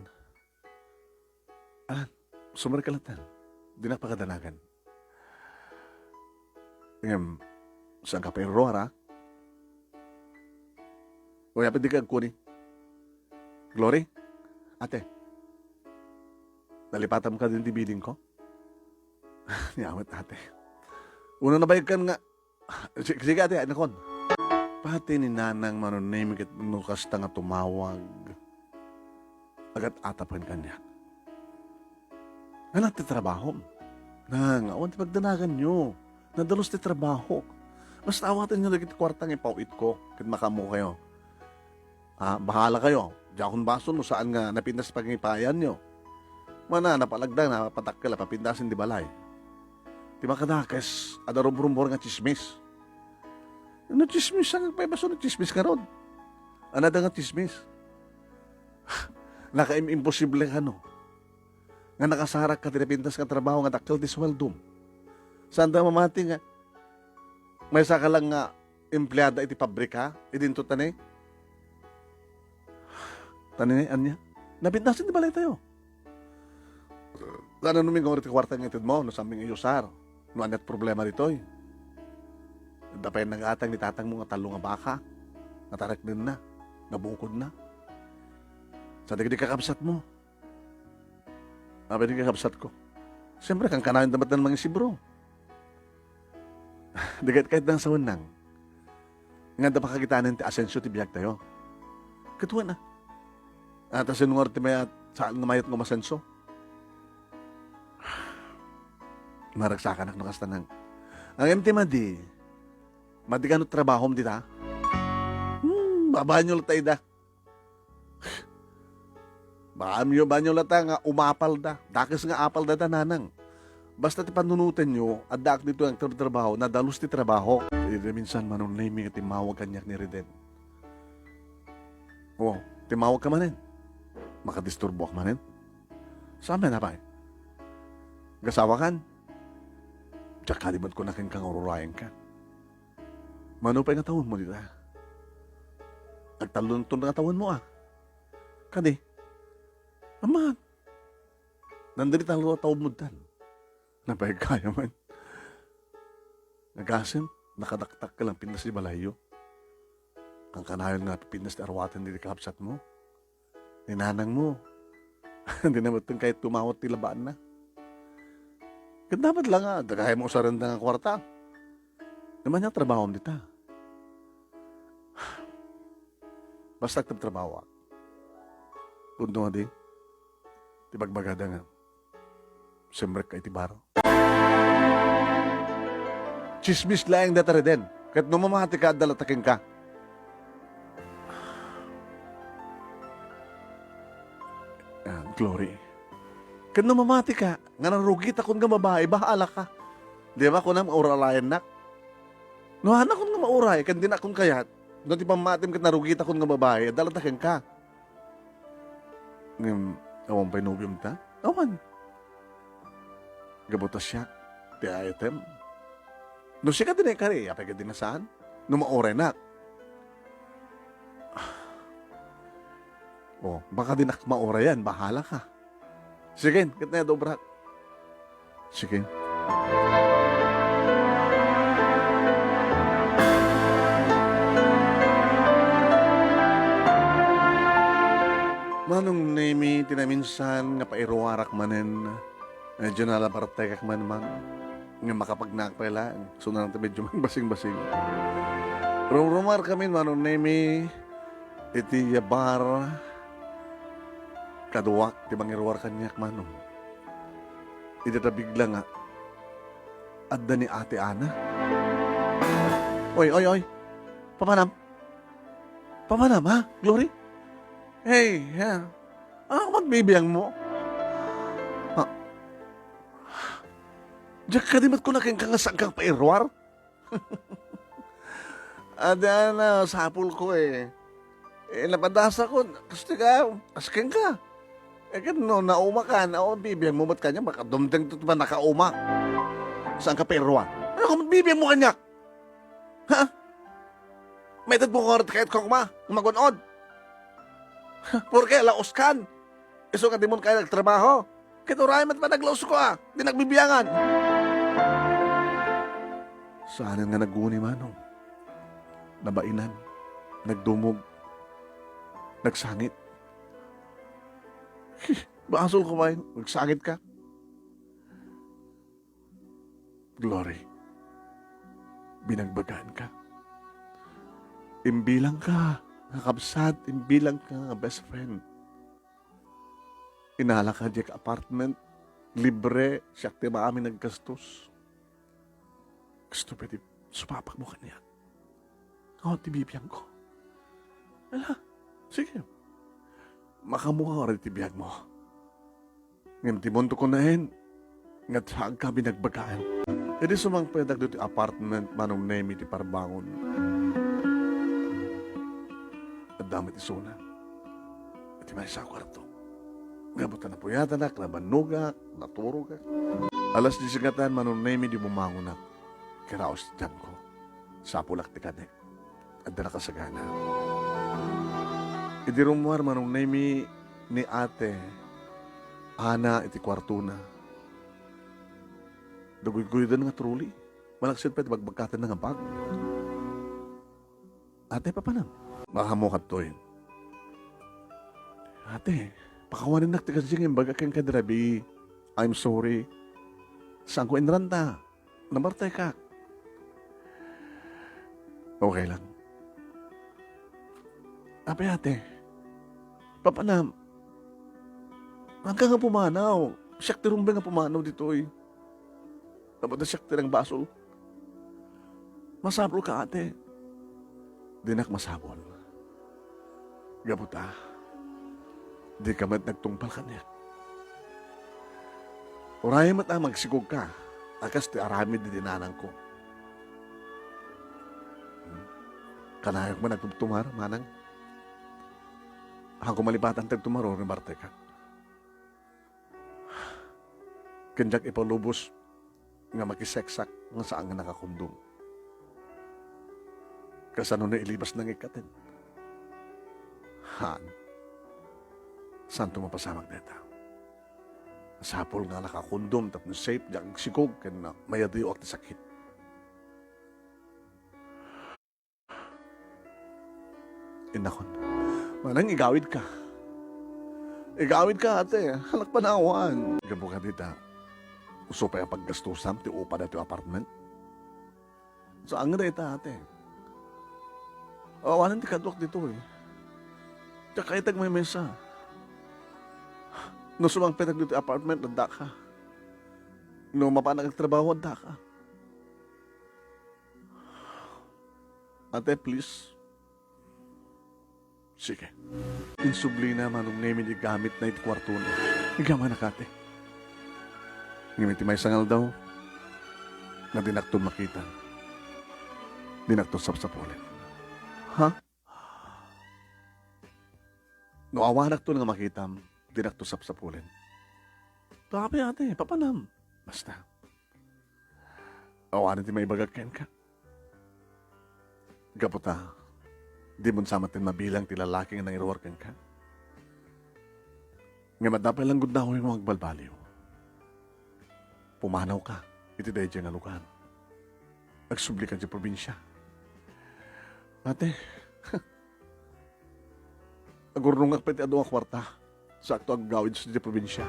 "Ah, sumrek ka latta. Dinak pakadanagan." "Ngem, saanka pay iruar, a? Uray apay dika agkuni? Glory, ate, nalipatam kadin ti bidding ko?" "Ania met, ate? Wenno nabayagkan nga," "Si-, sige, ate, ay, nakon." Pati ni Nanang Manong Nemi ket no kasta nga tumawag, agat-atapen kaniak. "Ngarud ti trabahom?" "Nang, awan ti pagdanaganyo. Nadalus ti trabahok. Basta awatenyo dagiti kuarta nga ipaw-itko ket makaammokayo. Ah, bahala kayo. Diakon basol no saan nga napintas ti pangipayanyo." Mana, napalagda, napatakkel a papintasen ti balay. Ti makadakes, adda rumrumbor nga tsismis. "No tsismis, saan pay basol no tsismis ngarud? Ania adda nga tsismis?" Nakaim-imposible kano nga nakasarak ka ti napintas nga trabaho nga dakkel ti sueldom. Saanda mamati nga maysa ka lang nga empleada iti pabrika, idinto tani? Tani, ania? Napintasen ti balaytayo. Sana no mingaw ti kuarta nga itedmo, no saan nga iusar, no aniat problema ditoy. Adda pay nagatang ni tatangmo nga tallo nga baka, nga tareknenna, nga bukodna. Sa dagiti kakabsatmo, apay dagiti kakabsatko? Siyempre, kankanayon da met mangin-sibro. Di ket kayatda nga sawen, Nang, nga adda pakakitaen ti asenso ti biagtayo. Ket wen a. Ata sino ngarud ti mayat, saan nga mayat nga umasenso? Maragsakanak no kasta, Nang. Ngem ti madi, madi kano trabahom dita? Hmm, babaanyo latta ida. Baanyo, baanyo latta nga umapalda. Dakes nga apalda da, Nanang. Basta ti panunotenyo, addaak ditoy nga agtrabtrabaho, nadalus ti trabaho. Idi minsan, Manong Nemi, nga timmawag kaniak ni Reden. O, timmawag ka manen? Makadisturboak manen? Saan met, apay? Agasawakan? Diak kadi met kuna kenka nga ururayenka. Mano pay nga tawenmo dita? Agtallo nga tawenmo, a. Kadi? Amman. Nanda dita nga tawenmo ditan. Nabayag kayo man. Nagasem, nakadakdakkel a pintas ti balayyo. Kankanayon nga pintas ti aruaten dagiti kabsatmo. Ni nanangmo, dina met kayat tumawat ti labaanna. Ket dapat la nga, dagayam usarenda nga kuarta. Ngem ania trabahom dita? Basta agtrabtrabahoak. Punto nga di, ti bagbagada nga, Simrekka iti bar. Tsismis laeng dayta reden. Ket no mamatika, adda latta kenka. Ah, Glory. Ket no mamatika nga narugitakon nga babai, bahalaka. Di ba kunam nga urarayennak? No hanakon nga mauray, ken dinakon kayat, no ti pammatim ket narugitakon nga babai, adda latta kenka. Ngem, awan pay nobiom ta? Awan. Gapu ta siak ti item. No sika ti naikari, apay ket di nga saan? No mauraynak. Oh, baka dinak maurayan, bahala ka. Sige, ket na dobrak. Sige. Manong Nemi, ti naminsan nga pairuarak manen, medyo nalabartekak man, man. Nga makapagnaak pay laeng. So, nang medyo magbasing-basing. Rumrumar kami, Manong Nemi, iti yabar, kaduak ti mangiruar kaniak, Manong. Iti ta bigla nga, adda ni Ate Ana. Oy, oy, oy. Papanam? Papanam, ha, Glory? Hey, ha? Ano ka magbibiang mo? Ha? Diak kadi met kuna kenka nga saan kang pairuar? Adda na, sapul ko eh. Eh, napadasa ko, kasta ka, asken ka. Eh, ket no, nauma ka, na, o, bibiang mo met kanya, baka dumteng to pa nakauma. Saan ka pairuar? Ano ka magbibiang mo kanya? Ha? Maited mo ko nga rit kayat ko kuma, magun-od. Porke laos kan. Isu nga dimon kayo nagtrabaho. Ket uray met panaglaos ko a, di nagbibiangan. Saanen nga naguni, Manong. Nabainan. Nagdumog. Nagsangit. Basol ko, Manong. Nagsangit ka. Glory, binagbagaan ka. Imbilang ka nga kabsat, imbilang ka nga best friend. Inala ka diay apartment, libre, siak ti maamin naggastos. Gusto pwede sumapak mo kaniak? Awan ti bibiang ko. Ala, sige. Makamuka ka ti biag mo. Ngem ti munto ko naen, nga agka binagbagaan. Idi sumangpetak ditoy apartment, Manong Nemi ti parbangon. Adda met isuna. Iti maysa a kuarto. Gapu ta napuyatanak, nabannogak, naturogak. Alas dies ngatan, Manong Nemi, di bumangonak. Kiraos ti tiangko. Sapulak ti kanek. Adda nakasagana. Idi rummuar Manong Nemi ni Ate Ana iti kuartona, daguyguyodan nga trolley. Malaksid pay ti bagbagkatenna nga bag. Ate, papanam? Makaammo kadtoy. Ate, pakawanennak ti kasdi nga imbagak kenka idi rabii. I'm sorry. Saanko inranta. Nabartekak. Okay lang. Apay, ate, papanam, agka nga pumanaw. Siak ti rumbeng nga pumanaw ditoy. Tapno siak ti nangbasol. Masapulka, ate. Dinak masapul. Gapu ta, dika met nagtungpal kaniak. Uray met a magsikogka, a kas ti aramid idi nanangko. Hmm? Kanayok man agtumtumar, manang. Haanko malipatan ti agtumar, o, ni Bartekak. Ken diak ipalubos nga makiseksak nga saan nga nakakondom. Kasano no ilibasna nga ikkaten? Haan. Saanto mapasamak dayta? Masapul nga nakakondom tapno safe diak agsikog ken mayadioak ti sakit. Innakon, manang igawidka. Igawidka, ate. Anak panawan. Gapu kadita, isu pay a paggastusam ti upa daytoy apartment? Saan nga dayta, ate. Awanen ti kaduak ditoy. Diak kayat agmaymisa. No sumangpetak ditoy apartment, addaka. No mapanak agtrabaho, addaka. Ate, please. Sige. Insublina Manong Nemi ti gamitna iti kuartona. Igamanak, ate. Ngem iti maysa nga aldaw, nga dinakton makita, dinakton sapsapulen. Ha? No awanakton nga makitam, dinakton sapsapulen. Tapay, ate, papanam. Basta. Awanen ti maibagak kenka. Gapu ta, dimon sa met mabilang ti lalaki nga nangiruar kenka. Ngem adda pay la gundawaymo nga agbalbaliw. Pumanawka iti daydiay nga lugar. Agsubli ka iti probinsia. Ate, agurnongak pay ti adu nga kuarta. Sakto aggawid sa diay probinsia.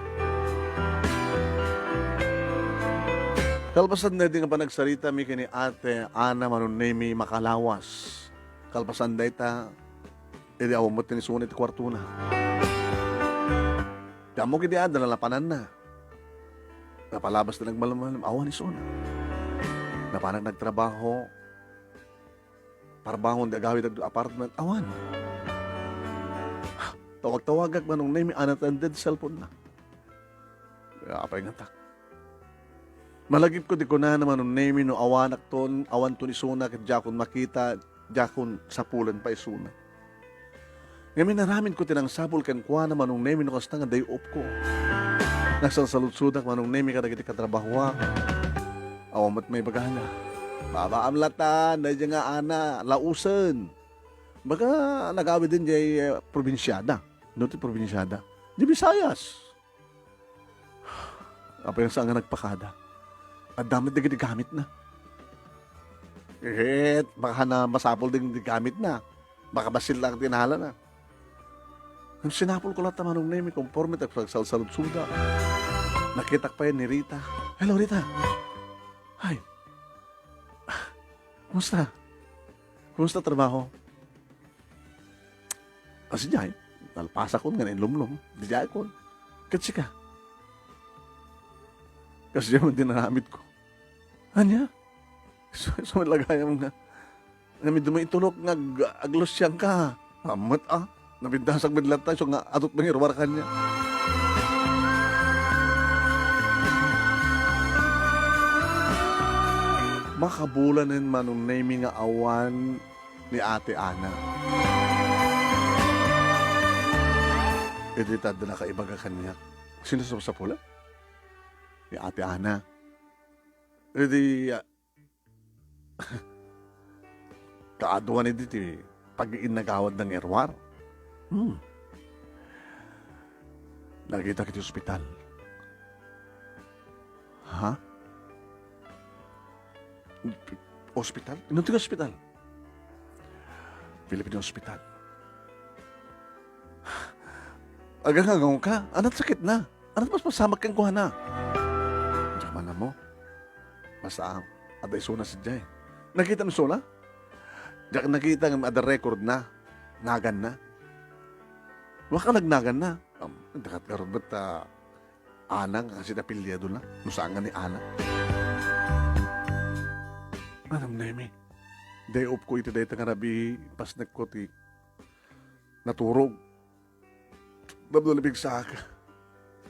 Kalpasan daydi nga panagsaritami ken ni Ate Ana Manong Nemi makalawas. Kalpasan dayta, idi awan met ti isuna iti kuartona. Ti ammok idi adda, nalapananna. Napalabas na nagmalam-malam, awan isuna. Napanak nagtrabaho, parbangon ti agawid dagiti apartment, awan. Tawag-tawagak Manong Nemi, unattended ti cellphone na. Apay nga tak. Malagipko ti kunana Manong Nemi no awanakton, awanton isuna ket diakon makita, diakon sapulen pay isuna. Ngem inaramidko ti nangsapul kenkuana Manong Nemi no kasta nga day-opko. Nagsalsaludsodak Manong Nemi kadagiti katrabahoak. Awan met maibagana. Babaam latan, daydiay nga Ana, lausen. Baga nagawiden diay, eh, probinsiada. No ti probinsiada? Di Visayas. Apay nga saan nga nagpakada? Adda met dagiti gamitna. Eh, baka na masapul dagiti gamitna. Baka bassit lang ti nalana. Ngem sinapulko latta Manong Nemi, konforme ti agsalsaludsoda. Nakitak pay ni Rita. Hello, Rita. Hi. Kumusta? Kumusta trabaho? Kasdiay, nalpasakon nga nainlumlom. Diay kon. Ket sika? Kasdiay met ti naramidko. Ania? Su-, sumalagayam nga. Nga midumay itulok nga ag-, aglusiangka. Ammet, a. Napintasak met latta, isu nga adut mangiruar kaniak. Makabulanen Manong Nemi nga awan ni Ate Ana. Idi ta adda nakaibaga kaniak. Sino sapsapula? Ni Ate Ana. Idi, ah, kaaduan idi ti pag-iinnagawadna nga iruar. Hmm. Nakitak iti ospital. Ha? Ospital? Ino ti ospital? Philippine Hospital. Agangangaw ka? Ania ti sakitna? Ania ti mapasamak kenkuana? Diak man ammo. Basta, adda isuna sadiay. Nakitam isuna? Diak nakita nga adda recordna. Naganna. Makalag naganna. Um, dakat garud bet ta Ana nga kasi apelyidona, no saan nga ni Ana. Manong Nemi, day off ko iti dayta nga rabii, pasnekko ti naturog. Dabdabagsak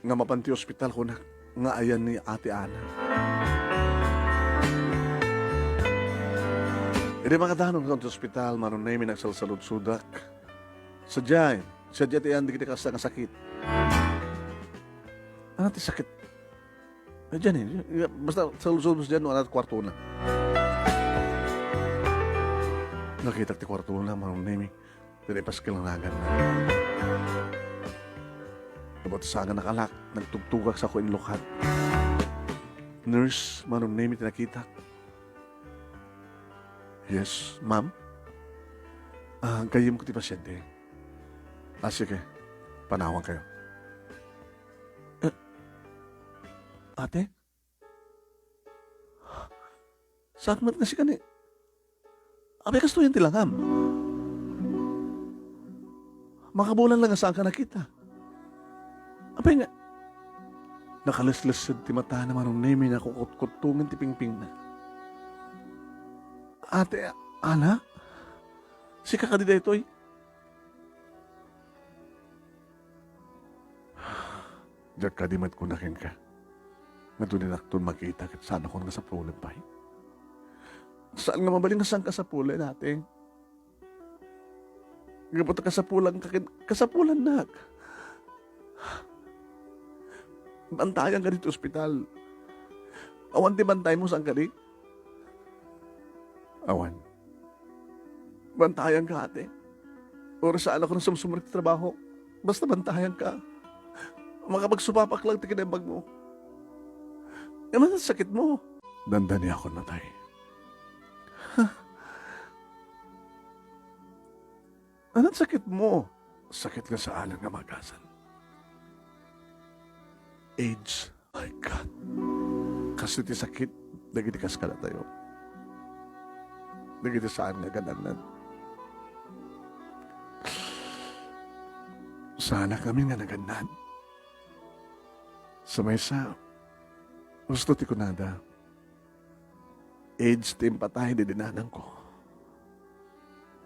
nga mapan ti ospital, kunak nga ayan ni Ate Ana. Idi makadamagko iti ospital, Manong Nemi, nagsalsaludsodak. Sadiay, sadiay ti ayan dagiti kasta nga sakit. Ania ti sakit? Ay, diyan eh. Basta saludsodak diyan, no, ania ti kuartona. Nakitak ti kuartona, Manong Nemi. Dayta paskel nga naganna. Kabatasan nga nakalak, nagtugtugak sa ko inlukad. Nurse, Manong Nemi ti nakitak. Yes, ma'am? Ah, gayyemko ti pasyente. Ah, sige. Panawankayo. Eh, ate? Saan met nga sika ni? Apay kastoy ti langam? Makabulan lang nga saanka nakita. Apay nga, Nakaleslesed ti matana, Manong Nemi, nakukutkuttong ti pingpingna. "Ate Ana? Sika kadi daytoy?" "Diak kadi met kuna kenka nga dinakton makita ket saanakon nga sapulen pay. Saan nga mabalin nga saanka sapulen, ate? Gapu ta kasapulanka ken kasapulannak. Bantayanka ditoy ospital. Awan ti bantaymo, saan kadi?" "Awan." "Bantayanka, ate. Uray saanakon sumsumrek ti trabaho. Basta bantayanka. Makapagsupapak lang ti kinaimbagmo. Ngem ania ti sakitmo?" "Dandaniakon, atay." "Ania ti sakitmo?" "Sakit nga saanen nga maagasem. AIDS." "My God. Kastoy ti sakit dagiti kas kadatayo. Dagiti saan nga agan-annad. Saannak amin nga nagan-annad. Sa maysa, husto ti kunada, AIDS ti impatay didi nanangko.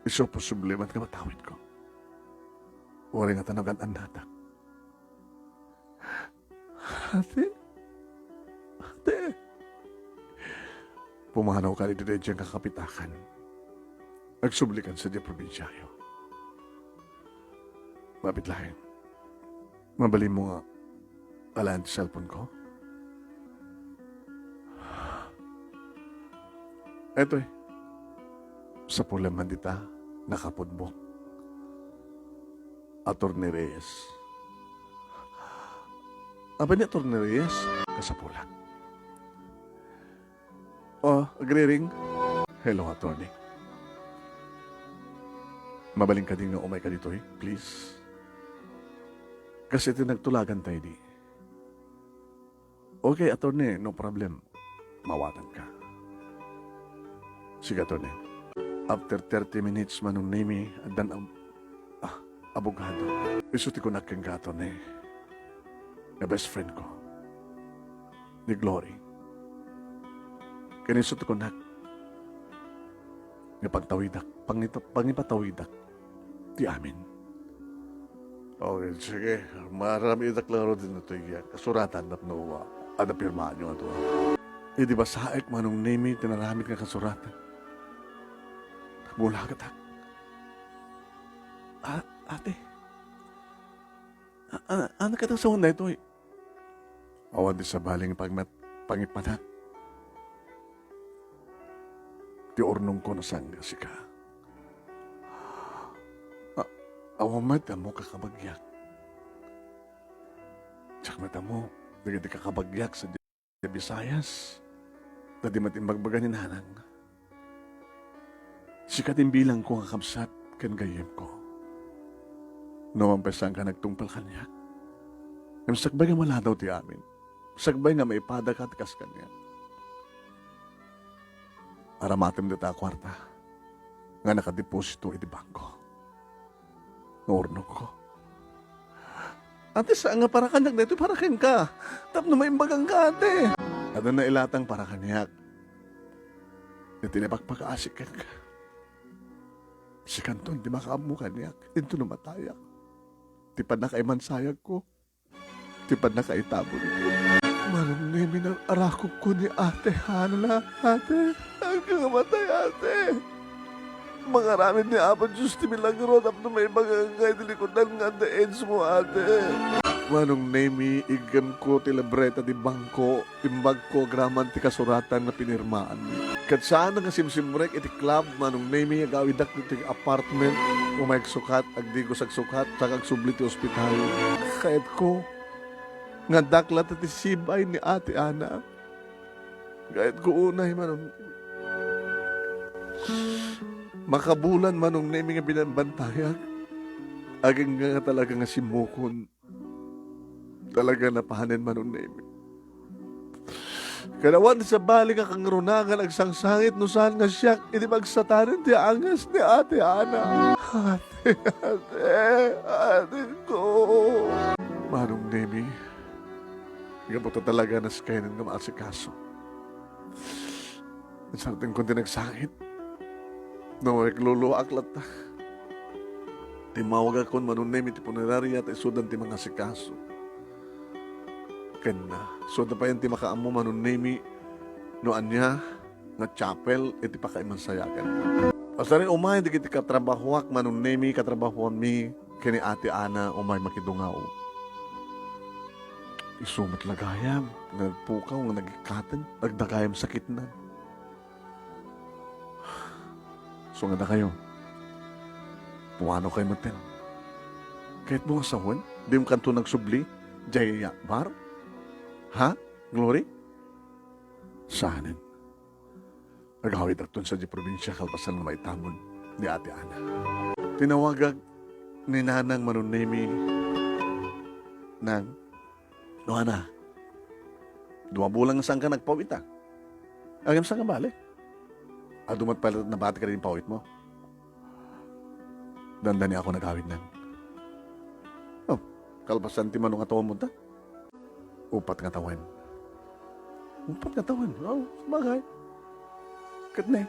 Isu posible met nga matawidko. Uray ngata nagan-annadak." "Ate? Ate?" "Pumanawka ditoy daydiay a kakapitakan. Agsublikan sadiay probinsiayo. Mabiit laeng. Mabalinmo nga alaen ti cellphone-ko?" "Etoy. Sapulen man dita, nakapudbok. Attorney Reyes." "Apay ni Attorney Reyes?" "Kasapulak." Oh, agriring. "Hello, attorney. Mabalin kadi nga umayka ditoy, please? Kas iti nagtulagantayo idi." "Okay, attorney, no problem. Maawatanka." "Sige, attorney." After thirty minutes, Manong Nemi, addan ab-, ah, abogado. Isu ti kunak kenka, attorney, nga best friend-ko, ni Glory. Ken isu ti kunak nga pagtawidak, pangita-, pangipatawidak ti amin. Okay, sige. Maaramidak lang aro ditoy nga kasuratan tapno adda pirmaanyo atoy. Idi basaek, Manong Nemi, ti naramid nga kasuratan, nagbulagatak. "A-, ate, a-, a-, ania kadi a sawen daytoy?" "Awan ti sabali nga pagmat-, pangipanak ti urnongko no saan nga sika. A-, awan met ti ammok a kakabagiak. Diak met ammo dagiti kakabagiak sadiay Visayas, ta di met imbagbaga ni nanang. Sika ti imbilangko nga kabsat ken gayyemko. No awan pay saanka nagtungpal kaniak, ngem sakbay nga maladaw ti amin, sakbay nga maipadaka ti kas kaniak. Aramatem dita a kuarta nga nakadeposito iti bangko nga urnongko. Ate, saan nga para kaniak daytoy, para kenka. Tapno maimbaganka, ate. Adda nailatang para kaniak. Iti napakpakaasik kenka. Sikanton ti makaammo kaniak, intono matayak. Ti pannakaimansayagko, ti pannakaitabon. Manong Nemi, naarakupko ni Ate Hana, ate. Agkamatay, ate. Mangaramid ni Apo Dios ti milagro tapno maibaganka iti likudan nga adda AIDS mo, ate. Manong Nemi, iggemko ti libreta ti bangko, imbagko agraman ti kasuratan nga pinirmaanmi. Ket saan nga simsimrek iti club, Manong Nemi, agawidak ditoy apartment, umayek sukat, agdigos agsukat, saka agsubli ti ospital. Kayatko nga addak latta ti sibay ni Ate Ana. Kayatko unay, Manong Nemi. Makabulan, Manong Nemi, nga binambantayak. Agingga nga talaga nga simmukon. Talaga napanen, Manong Nemi. Ket awan ti sabali nga kangrunaan nga agsangsangit no saan nga siak iti magsatanen ti angas ni Ate Ana. Ate, ate, ate ko. Manong Nemi, Gapu ta talaga naskaynen nga maasikaso. Sartengkon ti nagsangit. No, agluluak latta. Timmawagakon Manong Nemi ti puneraria ta isudan ti mangasikaso. Ken, ah, isuda pay ti makaammo Manong Nemi no ania nga chapel iti pakaimansayagan. Asari umay dagiti katrabahoak Manong Nemi, katrabahoanmi, ken ni Ate Ana umay makidungaw. Isu met la gayam nga nagpukaw nga nagikkaten, nagdagayam sakitnan. Isu nga dakayo, pumanawkayo metten. Kayatmo nga sawen, dikanto nagsubli, diay bar? Ha, Glory? Saanen. Agawidakton sadiay probinsia kalpasan nga maitamon ni Ate Ana. Tinawagak ni Nanang Manong Nemi, Nang, no, Ana, dua bulan nga saanka nagpawit, a. Agem saan nga bale? Adu met pay nabati kadagiti pawitmo? Dandani ako nagawid, Nang. Oh, kalpasan ti mano nga tawenmo ta? Upat nga tawen. Upat nga tawen? Oh, sabagay. Ket ne,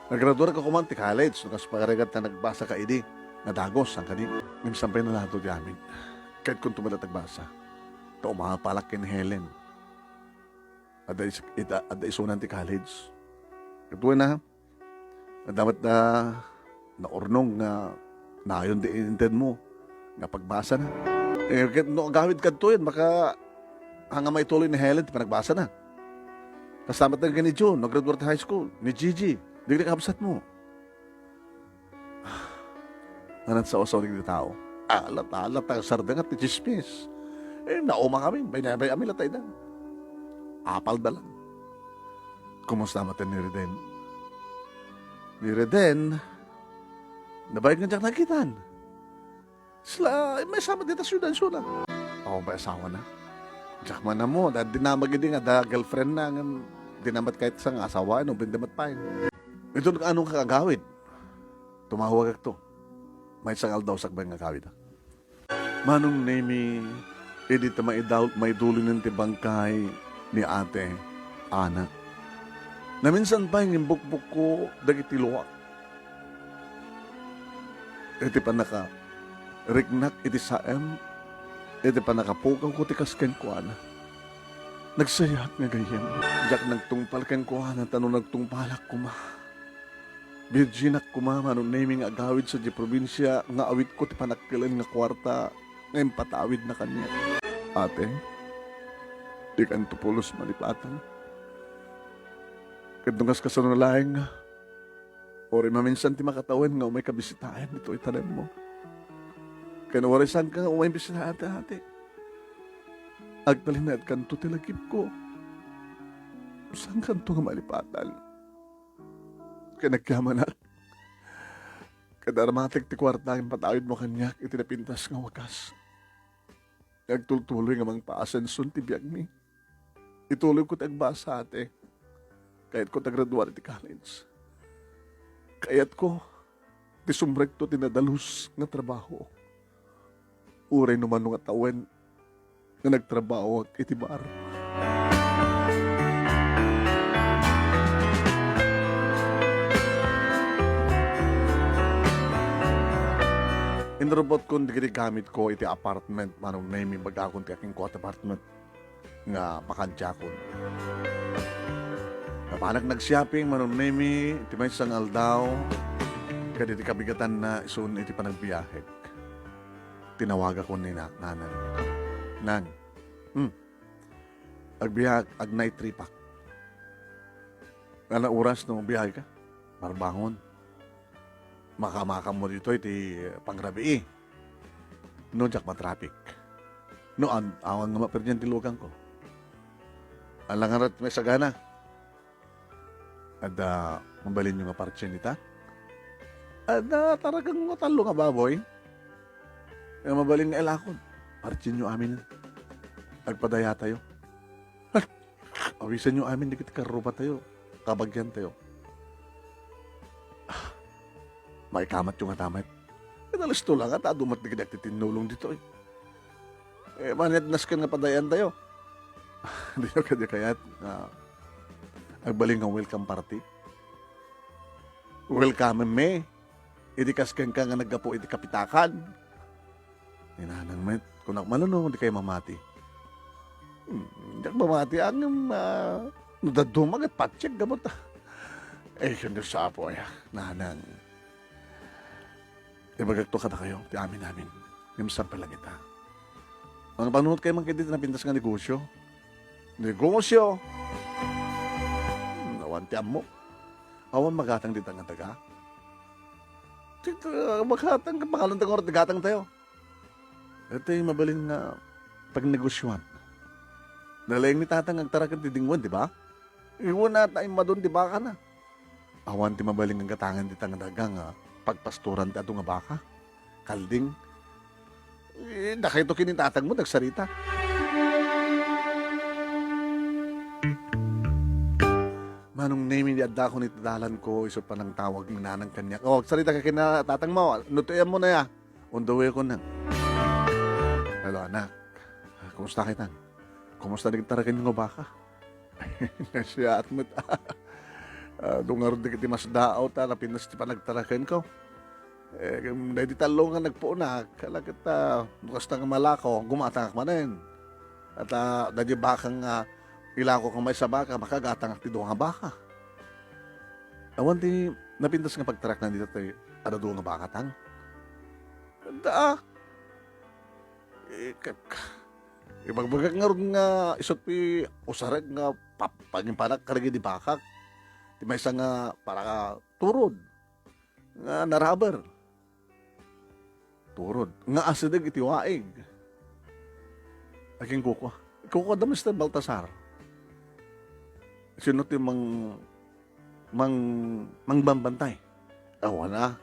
nagraduarka koma ti college, no kas pagarigat ta nagbasaka idi. Nadagus, saan kadi? Ngem saan pay nalato ti amin. Kayatkonto met la ti agbasa. Ta umapalak ken Helen. Adda is-, ita-, adda isunan ti college. Ket wen a, adda met da naurnong nga nayon ti intedmo nga pagbasana. Eh, ket no agawidka ditoyen, baka haan nga maituloy ni Helen ti panagbasana. Kasta met ken ni June, naggraduar ti high school, ni Gigi, dagiti kabsatmo. Ngem nasaosaw dagiti tao. Alat-alat, agsardeng ti tsismis. Eh, naumakami, baynabay-ami latta ida. Apalda lang. Kumusta met ni Reden? Ni Reden, nabayag nga diak nakitan. Sila, eh, maysa met dita siudad isuna. Awan pay asawana. Diak man ammo, da dinamag idi nga adda girlfriendna, ngem dinamat kayat sa nga asawa, no, binda met pay. Iton, anong kakagawid? Tumawagakto. Maysa nga aldaw sakbay nga agawid. Manong Nemi, idi ta maidaw-, maidulinen ti bangkay ni Ate Ana. Naminsan pay nga imbukbukko dagiti luak. Iti pannaka-, riknak iti saem, iti pannakapukawko ti kas kenkuana. Nagsayat nga gayyem. Diak nagtungpal kenkuana, ta no nagtungpalak koma, virginak koma, Manong Nemi, nga agawid sadiay probinsia nga awitko ti panakkilen nga kuarta nga impatawidna kaniak. Ate, dikanto pulos malipatan. Ket no kas-, kasano laeng, uray maminsan ti makatawen nga umayka bisitaen ditoy tanemmo. Ken uray saanka nga umay bisitaen ti ate, agtalinaedkanto ti lagipko. Saankanto nga malipatan. Ken agyamanak, ket aramatek ti kuarta nga impatawidmo kaniak iti napintas nga wagas. Agtultuloy nga mangpaasenson ti biagmi. Ituloyko ti agbasa, ate. Kayatko ti agraduar iti college. Kayatko ti sumrekto ti nadalus nga trabaho. Uray no mano nga tawen nga nagtrabahoak iti bar. Inrubotkon dagiti gamitko iti apartment, Manong Nemi, imbagakon ti akinkuat apartment nga pakantiakon. Napanak nag-shopping, Manong Nemi, iti maysa nga aldaw, ket iti kabigatanna isun iti panagbiahek. Tinawagakon ni na-, nanang. Nang, hmm, agbiag, ag-night trip-ak. Ngana oras no biaheka? Marbangon. Makamakammo ditoy ti pangrabii. No, diak matraffic. No, an-, awan nga maperdian ti lugangko. Alangarat may sagana. Adda mabalinyo nga partien ita? Adda talagang tallo nga baboy. Nga mabalin nga ilakon. Partienyo amin. Agpadayatayo. Awisenyo amin dagiti karrupatayo, kabagiantayo. Ah, maikamatyo ngata met. Kadalasto la nga ta adu met dagiti agtitinnulong ditoy. Eh, manetnasken nga padayantayo. Dika kadi kayat nga agbalin nga welcome party? Welcome me. Idi kas kenka nga naggapu iti kapitakan. Ni nanang met, kunak, "Mano no dikay mamati?" "Hmm, diak mamati, ngem, ah, no dadduma ket patiek gapu ta." "Eh, ken sa apo aya, nanang. Ibagakto kadakayo ti amin-amin. Ngem saan pay laeng ita? Ano panunot kayo man kadi ti napintas nga negosyo?" "Negosyo? Hmm, awan ti ammo. Awan magatang dita nga daga?" "Ti, ti, magatang, pangalan ta ngarud ti gatang tayo." Iti mabalin nga pagnegosyuan. Nalaing ni Tatang agtaraken ti dingwen, di ba? Iwan ata immadon ti baka na. Awan ti mabalin nga gatangen dita nga daga nga pagpastoran ti adu nga baka. Kalding. Eh, dakayto ken ni tatangmo, nagsarita. Manong Nemi, di addakon iti dalanko, isu panangtawag ni nanang kaniak. O, agsarita ka ken tatangmo. No, tuyan mo na ya. On the way ko na. Hello, anak. Kumusta kita? Kumusta dagiti taraken nga baka? Nasiyaat met. Ah, dungarod dagiti masdaaw ta napintas ti panagtarakenko. Eh, daydi tallo nga nagpuonak, kala ket, ah, bukas ta nga malako, gumatangak manen. At, ah, daydi bakang, ah, ilako nga maysa baka, makagatangak ti dua nga baka. Awan ti napintas nga pagtarakna dita ti adda dua nga baka, tang? Adda, ah. Eh, ka-, ka-, ibagbagak ngarud nga isu ti usarek nga pap-, pangipanak kadagidi bakak. Ti maysa nga para turod nga naraber. Turod nga asideg iti waig. Akin kukua. Kukua da Mister Baltasar. Sino ti mang-, mang-, mangbambantay? Awan a.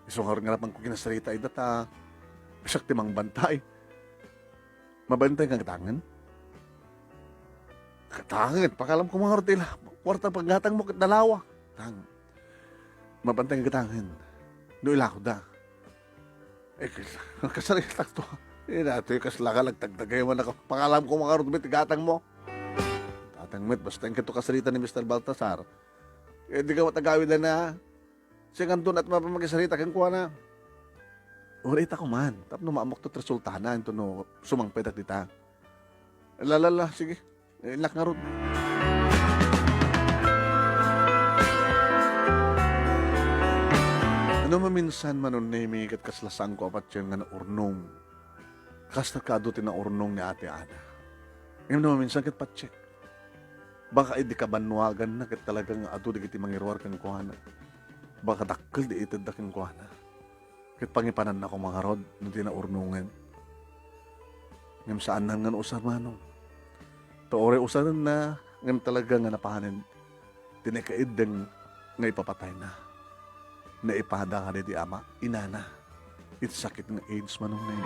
Isu ngarud nga napanko kinasarita ida ta siak ti mangbantay. Mabantay nga gatangen? Gatangen, pakalam ko nga ngarud ti ila-, kuarta paggatang mo ket dalawa. Tang. Mabantay nga gatangen. No ilako da. Eh, kas-, kasaritak to. Eh, datoy kas laka nagtagtagay man ako. Pakalam ko nga ngarud met ti gatang mo. Tatang met, basta inka to kasarita ni Mister Baltasar. Eh, di ka matagawid na. Siya nga doon at mapamagisarita kenkuana. Uray ita ko man, tapno maamok to resultana, into no sumangpetak dita. Lalala, sige. Inak ngarud. Ano maminsan, Manong Nemi, ket kasla saanko a patien nga naurnong. Kasta kado ti naurnong ni Ate Ana. Ngem no maminsan ket patiek. Baka idi kabannuaganna ket talaga nga adu dagiti mangiruar kenkuana. Baka dakkel di itedda kenkuana. Ket pangipananna koma ngarud no di naurnongen. Ngem saannan nga nausar, Manong. Ta uray usarenna, ngem talaga nga napanen ti nakaiddeng nga ipapatayna. Naipada kadaydi ama, inana, iti sakit nga AIDS, Manong Neng.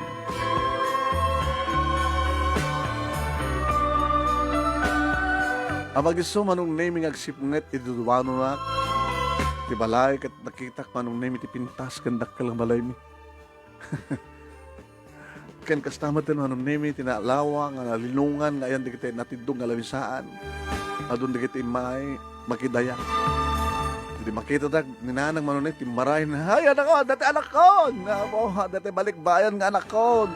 Apag-isu, Manong Nemi, nga agsipnget iti duduanonak ti balay ket nakitak, Manong Nemi, ti pintas ken dakkel nga balaymi. Ken kasta met, Manong Nemi, ti nalawa nga nalinongan nga ayan dagiti natiddog nga lamisaan. Adun dagiti immay makidaya. Idi makitadak ni Nanang Manong Nemi, timmaray na, "Ay, anakon! Dati anakon! Apo, dati balikbayan nga anakon!"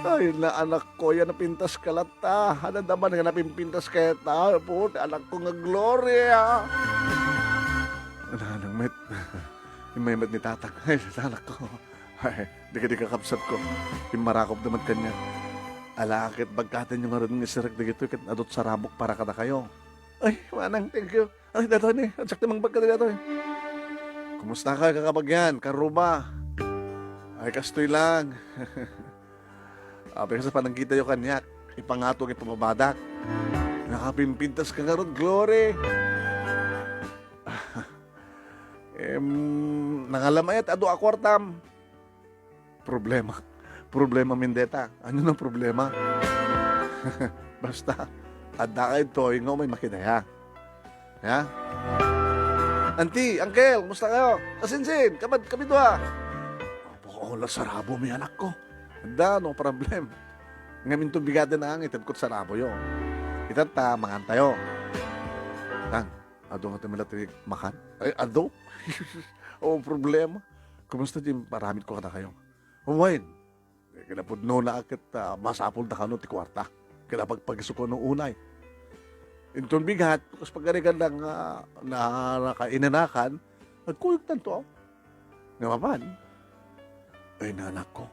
"Ay, na anak ko, yan napintas ka latta. Ano naman nga napimpintas kayta? Apo, ti anak ko nga Gloria." Nanang met, immay met ni Tatang. "Ay, anak ko." Ay, dagiti kakabsatko, immarakopda met kaniak. Ala ket bagkatenyo ngarud nga iserrek dagitoy ket adut sarabok para kadakayo. Ay, manang, thank you. Ay, datoy ni, adjak ti mangbagka datoy. Kumusta ka, kakabagian, karuba? Ay, kastoy lang. Apay ka sa panagkitayo kaniak, ipangato nga ipababadak. Nakapimpintas ka ngarud, Glory. Em, nangalam ayat adu a kuartam. Problema. Problema mindeta. Ano nang problema? Basta, adda ka ditoy nga umay makidaya. Ha? Auntie, uncle, kumusta kayo? Asinsin, kamad, kami dua. Apo, ala, sarabo mi, anak ko. Da, no problem. Ngem inton bigaden a, itedko ti saraboyo. Ita ta, mangantayo. Tang, adu nga ti mala ti makan? Ay, adu? O, problema. Kumusta ti paramidko kadakayo? Wen, kinapudnona a ket, ah, masapulda kano ti kuarta. Kinapagpagisuko no unay. Inton bigat, kas pagarigan lang, ah, na, nakainanakan, nagkuyog tanto, ah. Nga mapan, ay, nanakko.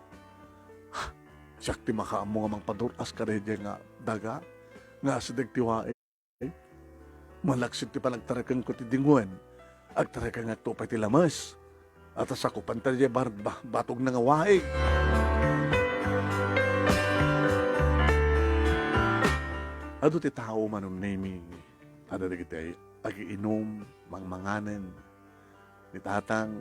Siak ti makaammo nga mangpadur-as kadaydiay nga daga nga asideg ti waig. Malaksid ti panagtarekengko ti dingwen, agtarekengakto pay ti lames. At sakupan ta diay bar-, ba-, batogna nga waig. Adu ti tao, Manong Nemi, adu dagiti agiinum, mangmanganen, ni Tatang,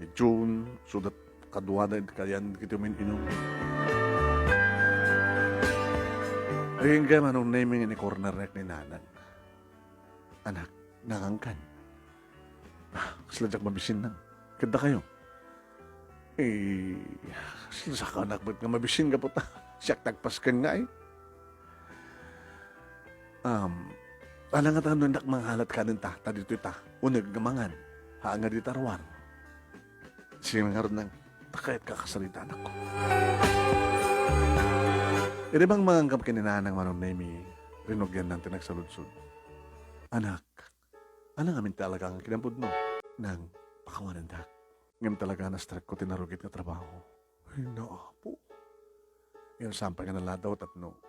ni June, sudat kaduada iti kayan dagiti umin-inum. Agingga, Manong Nemi, nga ni-cornerek ni Nanang. Anak, nangankan? Ah, kasla diak mabisin, Nang. Ket dakayo? Eh, kasla sakanak met nga mabisin gapu ta siak ti agpasken nga, eh. Um, ala nga ta no innak mangalat kanen ta, ta ditoy ta, uneg nga mangan, haan nga dita ruar. Sige ngarud, Nang, ta kayatka a kasarita, anakko. Idi mangmangangkam ken ni Nanang, Manong Nemi, rinugiannan ti nagsaludsod. Anak, ala ngamin ti alaga nga kinapudno? Nang, pakawanendak. Ngem talaga, nastrekko ti narugit nga trabaho. Ay, naapo. Ngem saan pay nga naladaw tapno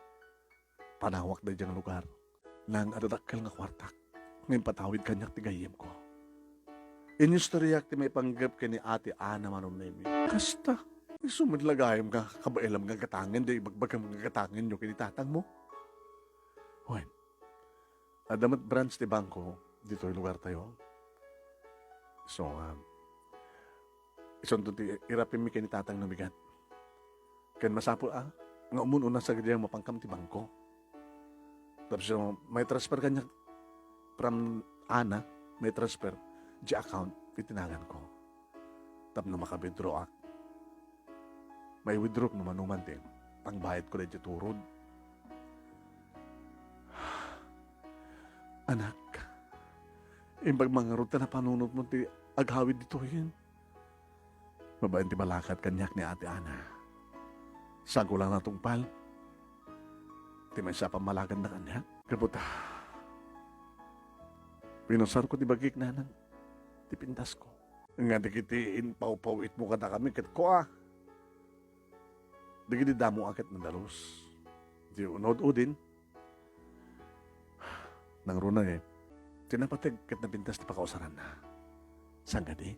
panawak daydiay nga lugar. Nang, adda dakkel nga kuartak nga impatawid kaniak ti gayyemko. Inistoriaak ti maipanggep ken ni Ate Ana, Manong Nemi. Kasta, isu met la gayam nga kabaelam nga gatangen, daydi ibagbagam nga gatangenyo ken ni tatangmo. Wen, adda met branch ti bangko ditoy lugartayo. So, ah, isunto ti irapimmi ken ni tatang no bigat. Ken masapul a nga umun-una sadiay mapankam ti bangko. Tapos, uh, mai-transfer kaniak from Ana, mai-transfer diay account iti naganko. Tapno maka-withdraw ak. Mai-withdraw ak no manoman ti pangbayadko daydiay turod. Anak, imbag man ngarud ta napanunotmo ti aghawid ditoyen. Babaen ti balakat kaniak ni Ate Ana. Saanko lang natungpal ti maysa a pammalakanna kaniak. Gapu ta pinusarko ti bagik, Nanang, ti pintasko. Nga dagiti impawpawitmo kadakami ket kua, dagiti damo a ket nadalus. Ti unod udin, nangruna, eh, ti napateg ket napintas ti pakausaranna. Saan kadi?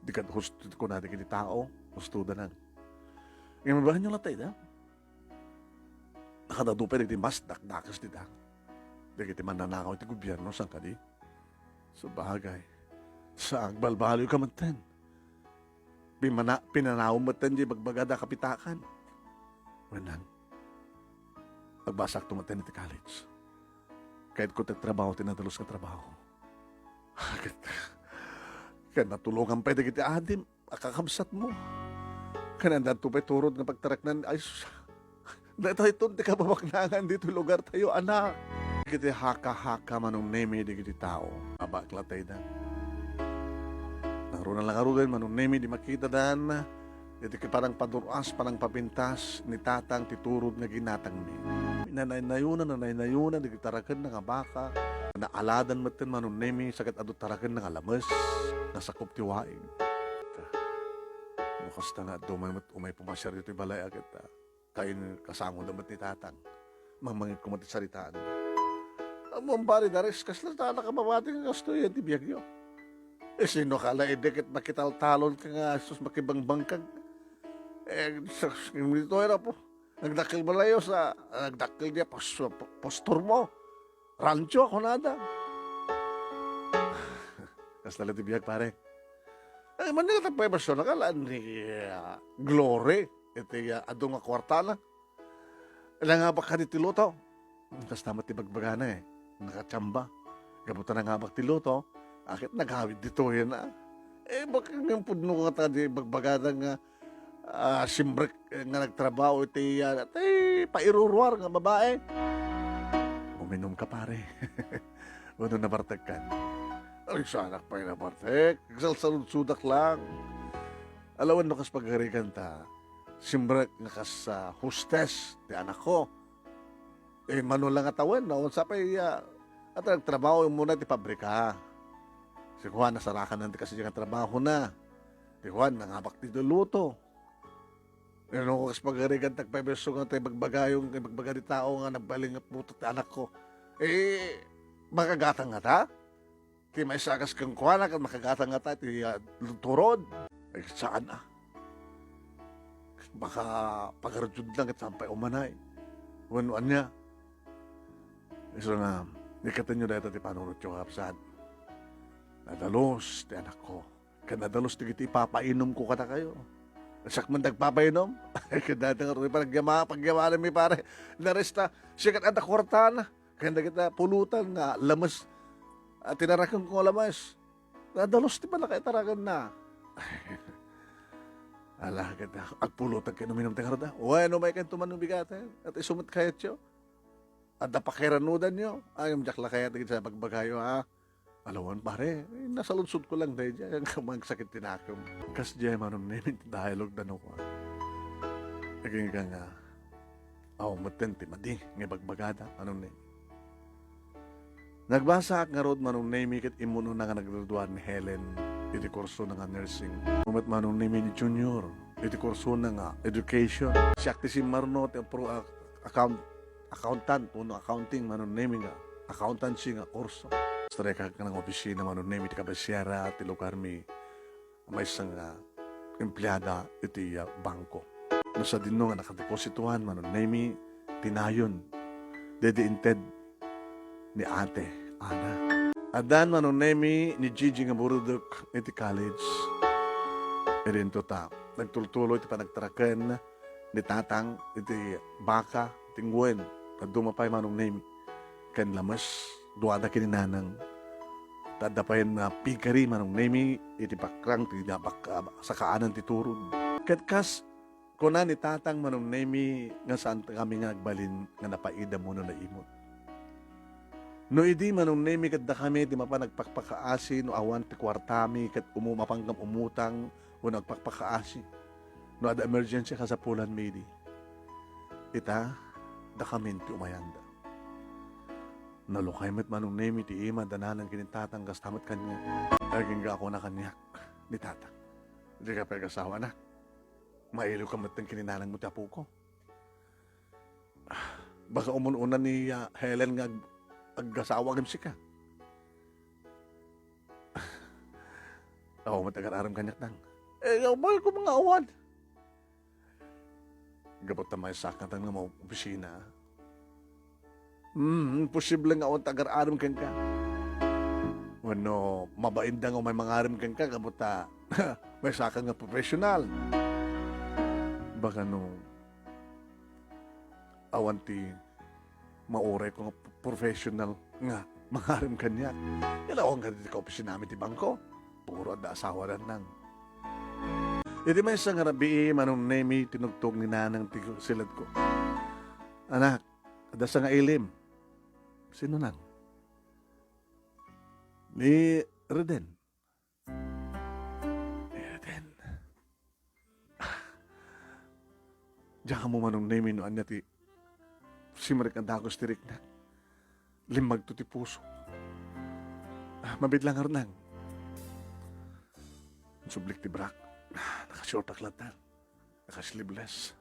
Di kad husto ti kuna dagiti tao, husto da nang. Ngem babaenyo latta ida? Nakadadu pay dagiti mas dakdakes dita. Dagiti mannanakaw ti gobierno, saan kadi? Sabagay, sa agbalbaliwka metten. Pimana-, pinanawem metten diay bagbagada a kapitakan. Wen, Nang, agbasakto metten iti college. Kayatko ti agtrabaho ti nadalus nga trabaho. Ket, ket natulongan pay dagiti adim a kakabsatmo. Ken addanto pay turod nga pagtareknan, ay, sus, daytoyton ti kababaknangan ditoy lugartayo, anak. Dagiti haka-haka, Manong Nemi, dagiti tao, abak latta ida. Nangruna la ngaruden, Manong Nemi, di makitadan iti panangpadur-as, panangpapintas ni tatang ti turod nga ginatangmi. Nanaynayona, nanaynayona dagiti tarakenna nga baka. Naaladan metten, Manong Nemi, sa ket adu tarakenna nga lames nga sakup ti waig. No kasta nga adu met umay pumasiar ditoy balay a ket, ah, kain-, kasangoda met ni tatang. Mangmangikko met ti saritaanna. Ammom, pare Dares, kasla ta nakababati nga kastoy ti biagyo. Eh, sino ka la idi ket makitaltalon ka nga sus makibangbangkag? Eh, sus, ditoy na po. Nagdakkel balayo sa, nagdakkel diay pos-, posturmo. Rancho, kunada. Kasla la ti biag, pare. Ay, man nga tapay basyo na kalaan ni, ah, Glory. Iti, ah, adu nga kuartana. Nangabak kadi ti luto. Kasta met ti bagbagana, eh. Nakachamba. Gapu ta nangabak ti luto, a ket naghawid ditoyen, ah. Eh, baka nga pudno nga ta di bagbagada nga, ah, simrek, eh, nga nagtrabaho iti, ah, ti pairuruar nga babae. "Uminumka, pare." Wenno nabartekkan. Ay, saanak pay nabartek. Agsalsaludsodak lang. Ala, wenno kas pagarigan ta, simrek nga kas, ah, hostess ti anakko. Eh, mano la nga tawen, no? Sa pay, ah, at nagtrabaho muna ti pabrika. Si Juan, nasarakan ti kasi nga trabaho na. Ti Juan, nangabak ti luto. Eh, no, kas pagarigan, tagpay beso nga tayo bagbagayo, nga bagbaga di tao nga nagbaling nga puto ti anakko. Eh, makagatang nga ta? Ti maysa kas kenkuana ket makagatang nga ta ti, ah, turod. Ay, saan, ah? Baka pagarudiod lang ket saan pay umanay. Wenno ania? Isu nga, ikkatenyo dayta ti panunotyo, kakabsat. Nadalus ti anakko. Ket nadalus dagiti ipapainomko kadakayo. Siak man dagpapainom. Ket dayta nga, pagyama-, pagyamanan mi, pare. Naresta, siak ket adda kuartana. Ken dagita pulutan nga lames, ah, tinarakenko nga lames. Nadalus ti pannakaitarakenna. Ala, ket agpulutan ken uminum ti ngarud, ah. Wen, umay ken tuman no bigaten. At isu met kayatyo. Adda pakiranudanyo. Ay, diak la kayat dagiti sa bagbagayo, ha? Ala wen, pare, eh, nasaludsodko lang daydiay, magsakit ti nakem. Kasdiay, Manong Nemi, ti dialogue da no kua. Agingga nga, aw, metten ti madi nga ibagbagada, Manong Nemi. Nagbasaak ngarud, Manong Nemi, ket immunona nga naggraduar ni Helen iti kursona nga nursing. Met Manong Nemi ni Junior iti kursona nga education. Siak ti simmarno ti pro-, ak-, account-, accountant wenno accounting, Manong Nemi, nga accountancy nga kurso. Strek ak nang opisina, Manong Nemi, ti kabasiara ti lugarmi. Maysa nga empleada iti, ah, bangko. No sadino nga nakadepositoan, Manong Nemi, ti nayon daydi inted ni Ate Ana. Addan, Manong Nemi, ni Gigi nga burudek iti college. Idinto ta nagtultuloy ti panagtaraken ni Tatang iti baka, iti nguen. Dadduma pay, Manong Nemi, ken lames, duada ken ni Nanang. Ta adda pay nga piggery, Manong Nemi, iti bakrang ti bak-, ah, sakaanan ti turod. Ket kas kuna ni Tatang, Manong Nemi, nga saan kami nga agbalin nga napaidam wenno naimut. No idi, Manong Nemi, ket dakami ti mapan agpakpakaasi no awan ti kuartami ket umu-, mapan kam umutang wenno agpakpakaasi. No adda emergency, kasapulanmi idi. Ita, dakamin ti umayanda. Nalukay met, Manong Nemi, ti ima da Nanang ken ni Tatang kasta met kaniak. Agingga a kuna kaniak ni Tatang, "Dika pay agasawa, anak. Mailiwka metten ken ni Nanangmo ti apoko. Baka umun-una ni, ah, Helen nga ag-, agasawa ngem sika." Awan met agar-arem kaniak, Tang. Eh, awan ko nga awan. Gapu ta maysakan nga maopisina. Hmm, imposible nga awan ti agar-arem kenka. Wenno, mabainda nga umay mangarem kenka gapu ta maysakan nga professional. Baka no awan ti maurayko nga professional nga mangarem kaniak. Ilaw nga ditoy kaopisinami ti bangko. Puro adda asawa da Nang. Iti maysa nga rabii, Manong Nemi, tinugtog ni Nanang ti siledko. "Anak, adda sangailim." "Sino, Nang?" "Ni Reden." "Ni Reden." Diak ammo, Manong Nemi, no ania ti simrek nga dagus ti riknak. Limmagto ti puso. Ah, mabit lang, Arnang. Sublik ti brak. Ah, naka-short ak latta. Naka-sleeveless.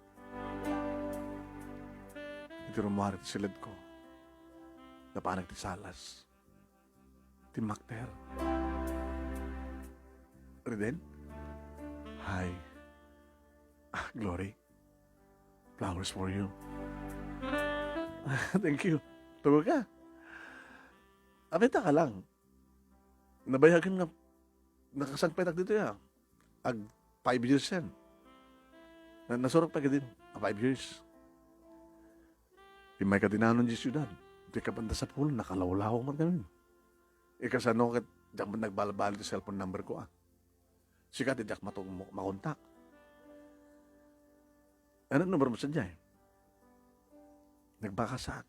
Iti rummuar iti siledko, napanak ti salas. Timmakder. "Reden?" "Hi." "Ah, Glory. Flowers for you." "Thank you. Tugo ka. Apita ka lang. Nabayagan nga nakasangpetak ditoy, ah. Ag five years yan. Na, nasurak pa kadin. Ah, five years. Immay ka dinanon di syudad. Di ka banda sa pulo, nakalawlaw man kami. Ikasano ket diak man nagbalbal ti cellphone number ko, ah. Sika ti diak matug-, makontak. Ano number mo sadiay? Nagbakasak.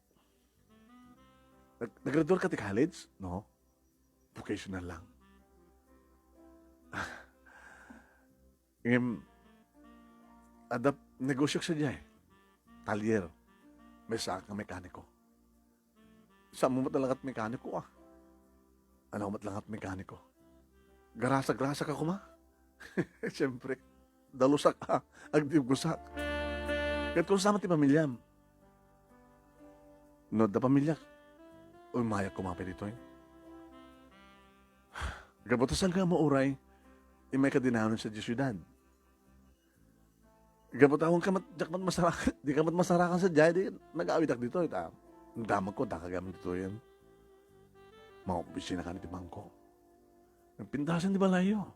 Nag-, naggraduar ka ti college? No. Vocational lang. Ngem, adda negosyo sadiay. Talyer. Maysa nga mekaniko. Saan mo met lakat mekaniko, ah? Ano met lakat mekaniko? Garasa-garasa ka kuma? Siyempre, dalusak, ah. Agdibgosak. Ket kung sama ti pamiliam? No, da pamiliak, umayak kuma pay ditoy. Gapu ta saan nga mauray, imay ka dinanon sa siudad. Gapu ta awan ka mat-, diak mat masarak-, di ka mat masarakan sadiay, di nag-awidak ditoy, ta. Ang damag ko, daka gam ditoy yan. Mga opisina ka ni ti bangko. Nagpintasan di balayo.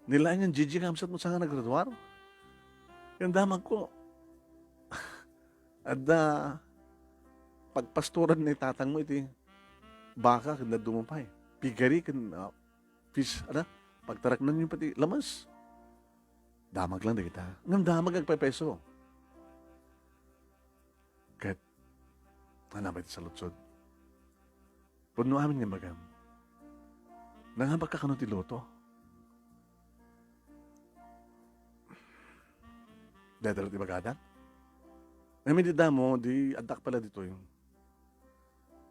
Nilaing nga G G nga amsat mo sa nga naggraduar. Yung damag ko. Adda pagpastoran ni tatang mo iti baka ken daduma pay. Piggery ken, ah, fish, ada? Pagtaraknan yung pati lamas. Damag lang di kita. Ngam damag agpepeso. Ket, ano ba iti saludsod? Pudno amin nga magam. Nangabak ka kano ti luto? Dayta ti bagadak? Amin di damo, di addak pala ditoy.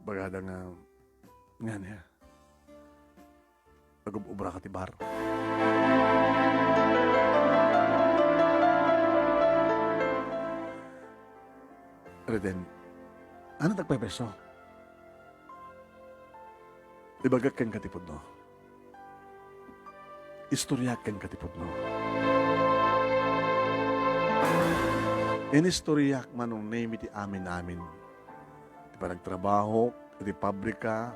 Bagada nga, nga niya. Agub-ubra ka ti bar. Reden, ano tagpepeso? Ibagak kenka ti pudno. Istoriak kenka ti pudno. Inistoriak manong name iti amin-amin. Ti panagtrabaho iti pabrika,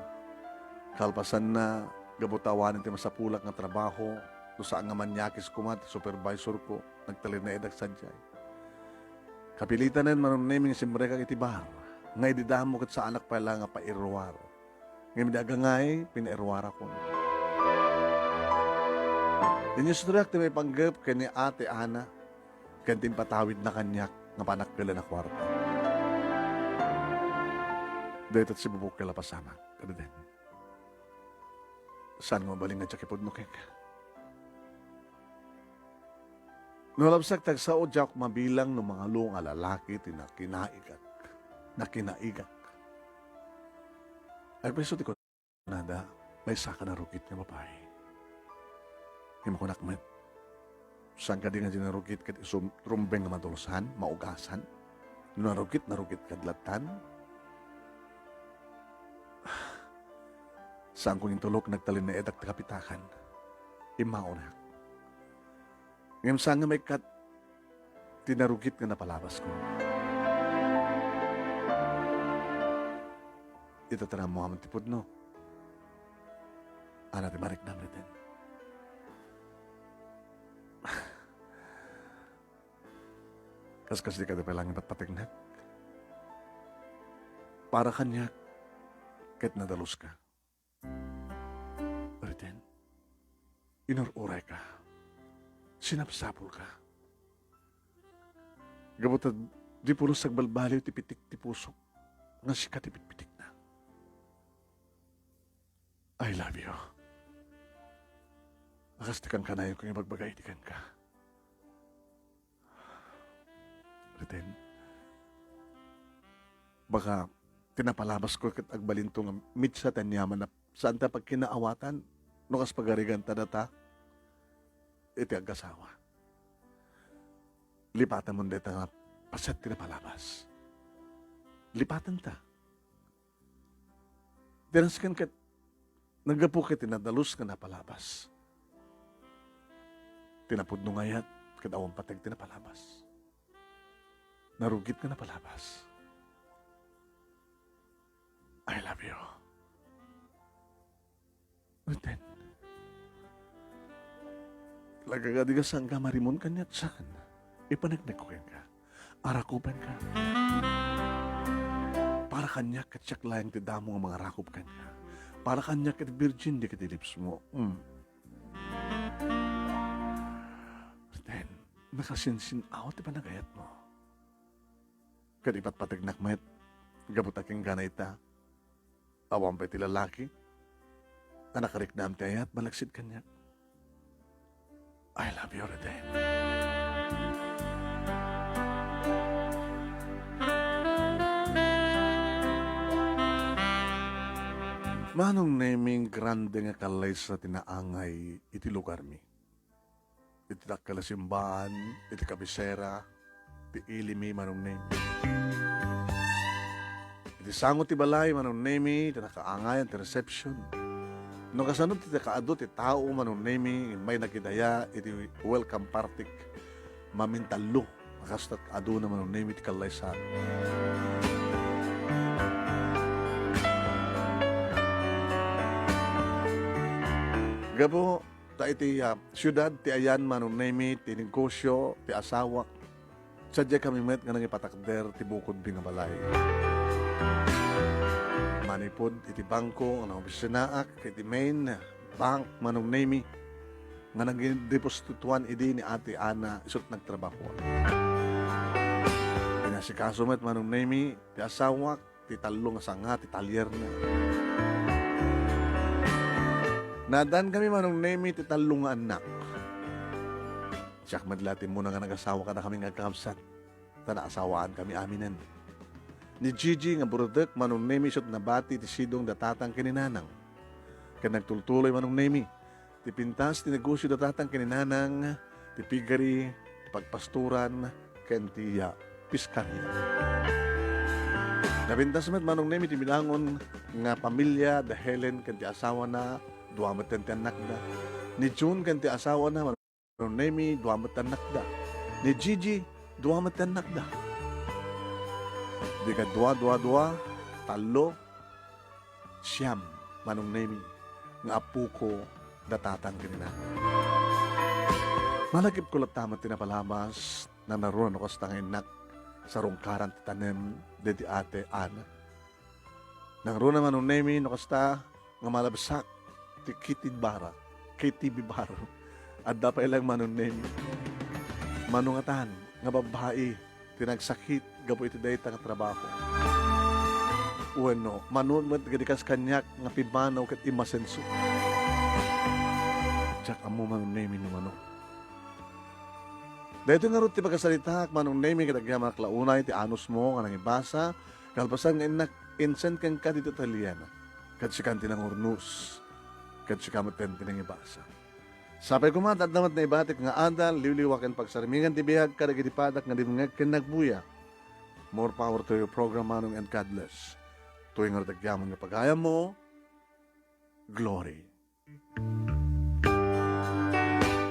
kalpasanna, gapu ta awanen ti masapulak nga trabaho, no saan nga manyakis koma ti supervisorko, nagtalinaedak sadiay. Kapilitanen manong name nga simrekak iti bar, nga idi damo ket saanak pay la nga pairuar. Ngem idi agangay, pinairuarakon. Inistoriak ti maipanggep ken ni Ate Ana, ken ti impatawidna kaniak nga panakkelan a kuarta. Dayta ti sibubok nga lapasamak, Reden. Saan nga mabalin nga diak ipudno kenka? No labsak ti agsao, diak mabilang no mangalo nga lalaki ti nakinaigak. Nakinaigak. Agpeso ti kunada, maysa ka narugit nga babai. Ngem kunak met, saan kadi nga di narugit ket isu rumbeng nga madulsan, maugasan? No narugit, narugit kad lattan. Saanko nga intulok, nagtalinaedak ti kapitakan. Immaonak. Ngem saan nga maikkat ti narugit nga napalabasko. Ita ti nammo amin ti pudno. Ana ti mariknam riden. Kaskasdi kadi pay laeng ipatpategnak. Para kaniak, ket nadaluska. Riden, inur-urayka. Sinapsapulka. Gapu ta di pulos agbalbaliw ti pitik ti pusok nga sika ti pitpitikna. I love you. A kas ti kankanayon nga ibagbaga idi kenka. Riden, baka ti napalabasko ket agbalinto nga mitsa ti aniaman a saanta pagkinaawatan no kas pagariganta data iti agasawa. Lipatamon dayta nga paset ti napalabas. Lipatanta. Ti nasken ket naggapu ket ti nadalus nga napalabas. Ti napudno nga ayat ket awan pateg ti napalabas. Narugit nga napalabas. I love you. Reden. Lagaga di ka saan ka marimon kaniak saan. Ipaneknekko kenka. Arakupenka. Para kaniak ket siak laeng ti damo nga mangarakop kenka. Para kaniak ket virgin di ket ti lips mo. Mm. Reden. nakasinsin-aw ti panagayatmo. Ket ipatpategnak met, gapu ta kenka ita, awan pay ti lalaki a nakariknam ti ayat malaksid kaniak. I love you, Reden. Manong Neming, grande nga kallaysa ti naangay iti lugarmi. Iti dakkel a simbaan, iti kabisera, ti ilimi, Manong Nemi. Iti sango ti balay, Manong Nemi, ti nakaangayan ti reception. No kasano ti kaadu ti tao, Manong Nemi, immay nakidaya iti welcome party, mamintallo. Kasta aduna, Manong Nemi, ti kallaysa. Gapu ta iti, ah, siudad ti ayan, Manong Nemi, ti negosio ti asawak, sadiay kami met nga nangipatakder ti bukodmi nga balay. Manipud iti bangko nga nangopisinaak iti main bank, Manong Nemi, nga nagdeposituan idi ni Ate Ana isut' nagtrabahoak. Inasikaso met, Manong Nemi, ti asawak, ti tallo nga sanga ti talierna. Naaddaan kami, Manong Nemi, ti tallo nga annak. Siak met la ti immuna nga nagasawa kadakami nga agkakabsat, ta naasawaan kami aminen. Ni Gigi nga burutek, Manong Nemi, isut' nabati ti sidong da tatang ken ni nanang. Ket nagtultuloy, Manong Nemi, ti pintas ti negosio da tatang ken ni nanang, ti piggery, ti pagpastoran, ken ti, ah, piskaria. Napintas met, Manong Nemi, ti bilangon nga pamilia da Helen ken ti asawana, dua metten ti annakda. Ni June ken ti asawana, Manong Nemi, dua met ti annakda. Ni Gigi, dua met ti annakda. Di ka dua, dua, dua, tallo, siam, Manong Nemi, nga apoko da tatang ken ni nanang. Malagipko latta met ti napalabas, nangruna no kasta nga innak, sarungkaran ti tanem daydi Ate Ana. Nangruna, Manong Nemi, no kasta nga malabsak ti K T V bar, K T V bar. Adda pay laeng, Manong Nemi, mano ngatan nga babbai ti nagsakit gapu iti dayta nga trabaho. Wenno, mano met nga di kas kaniak nga pimmanaw ket immasenso. Diak ammo, Manong Nemi, no mano. Daytoy ngarud ti pakasaritaak, Manong Nemi, ket agyamanak la unay ti anusmo nga nangibasa, kalpasan nga innak insend kenka ditoy ateliena. Ket sikan ti nangurnos, ket sika metten ti nangibasa. Sapay koma ta adda met naibatik nga adal, liwliwa ken pagsarmingan ti biag kadagiti padak nga dimngeg ken nagbuya. More power to your program, Manong, and God bless. Toy ngarud agyaman nga pagayammo, Glory.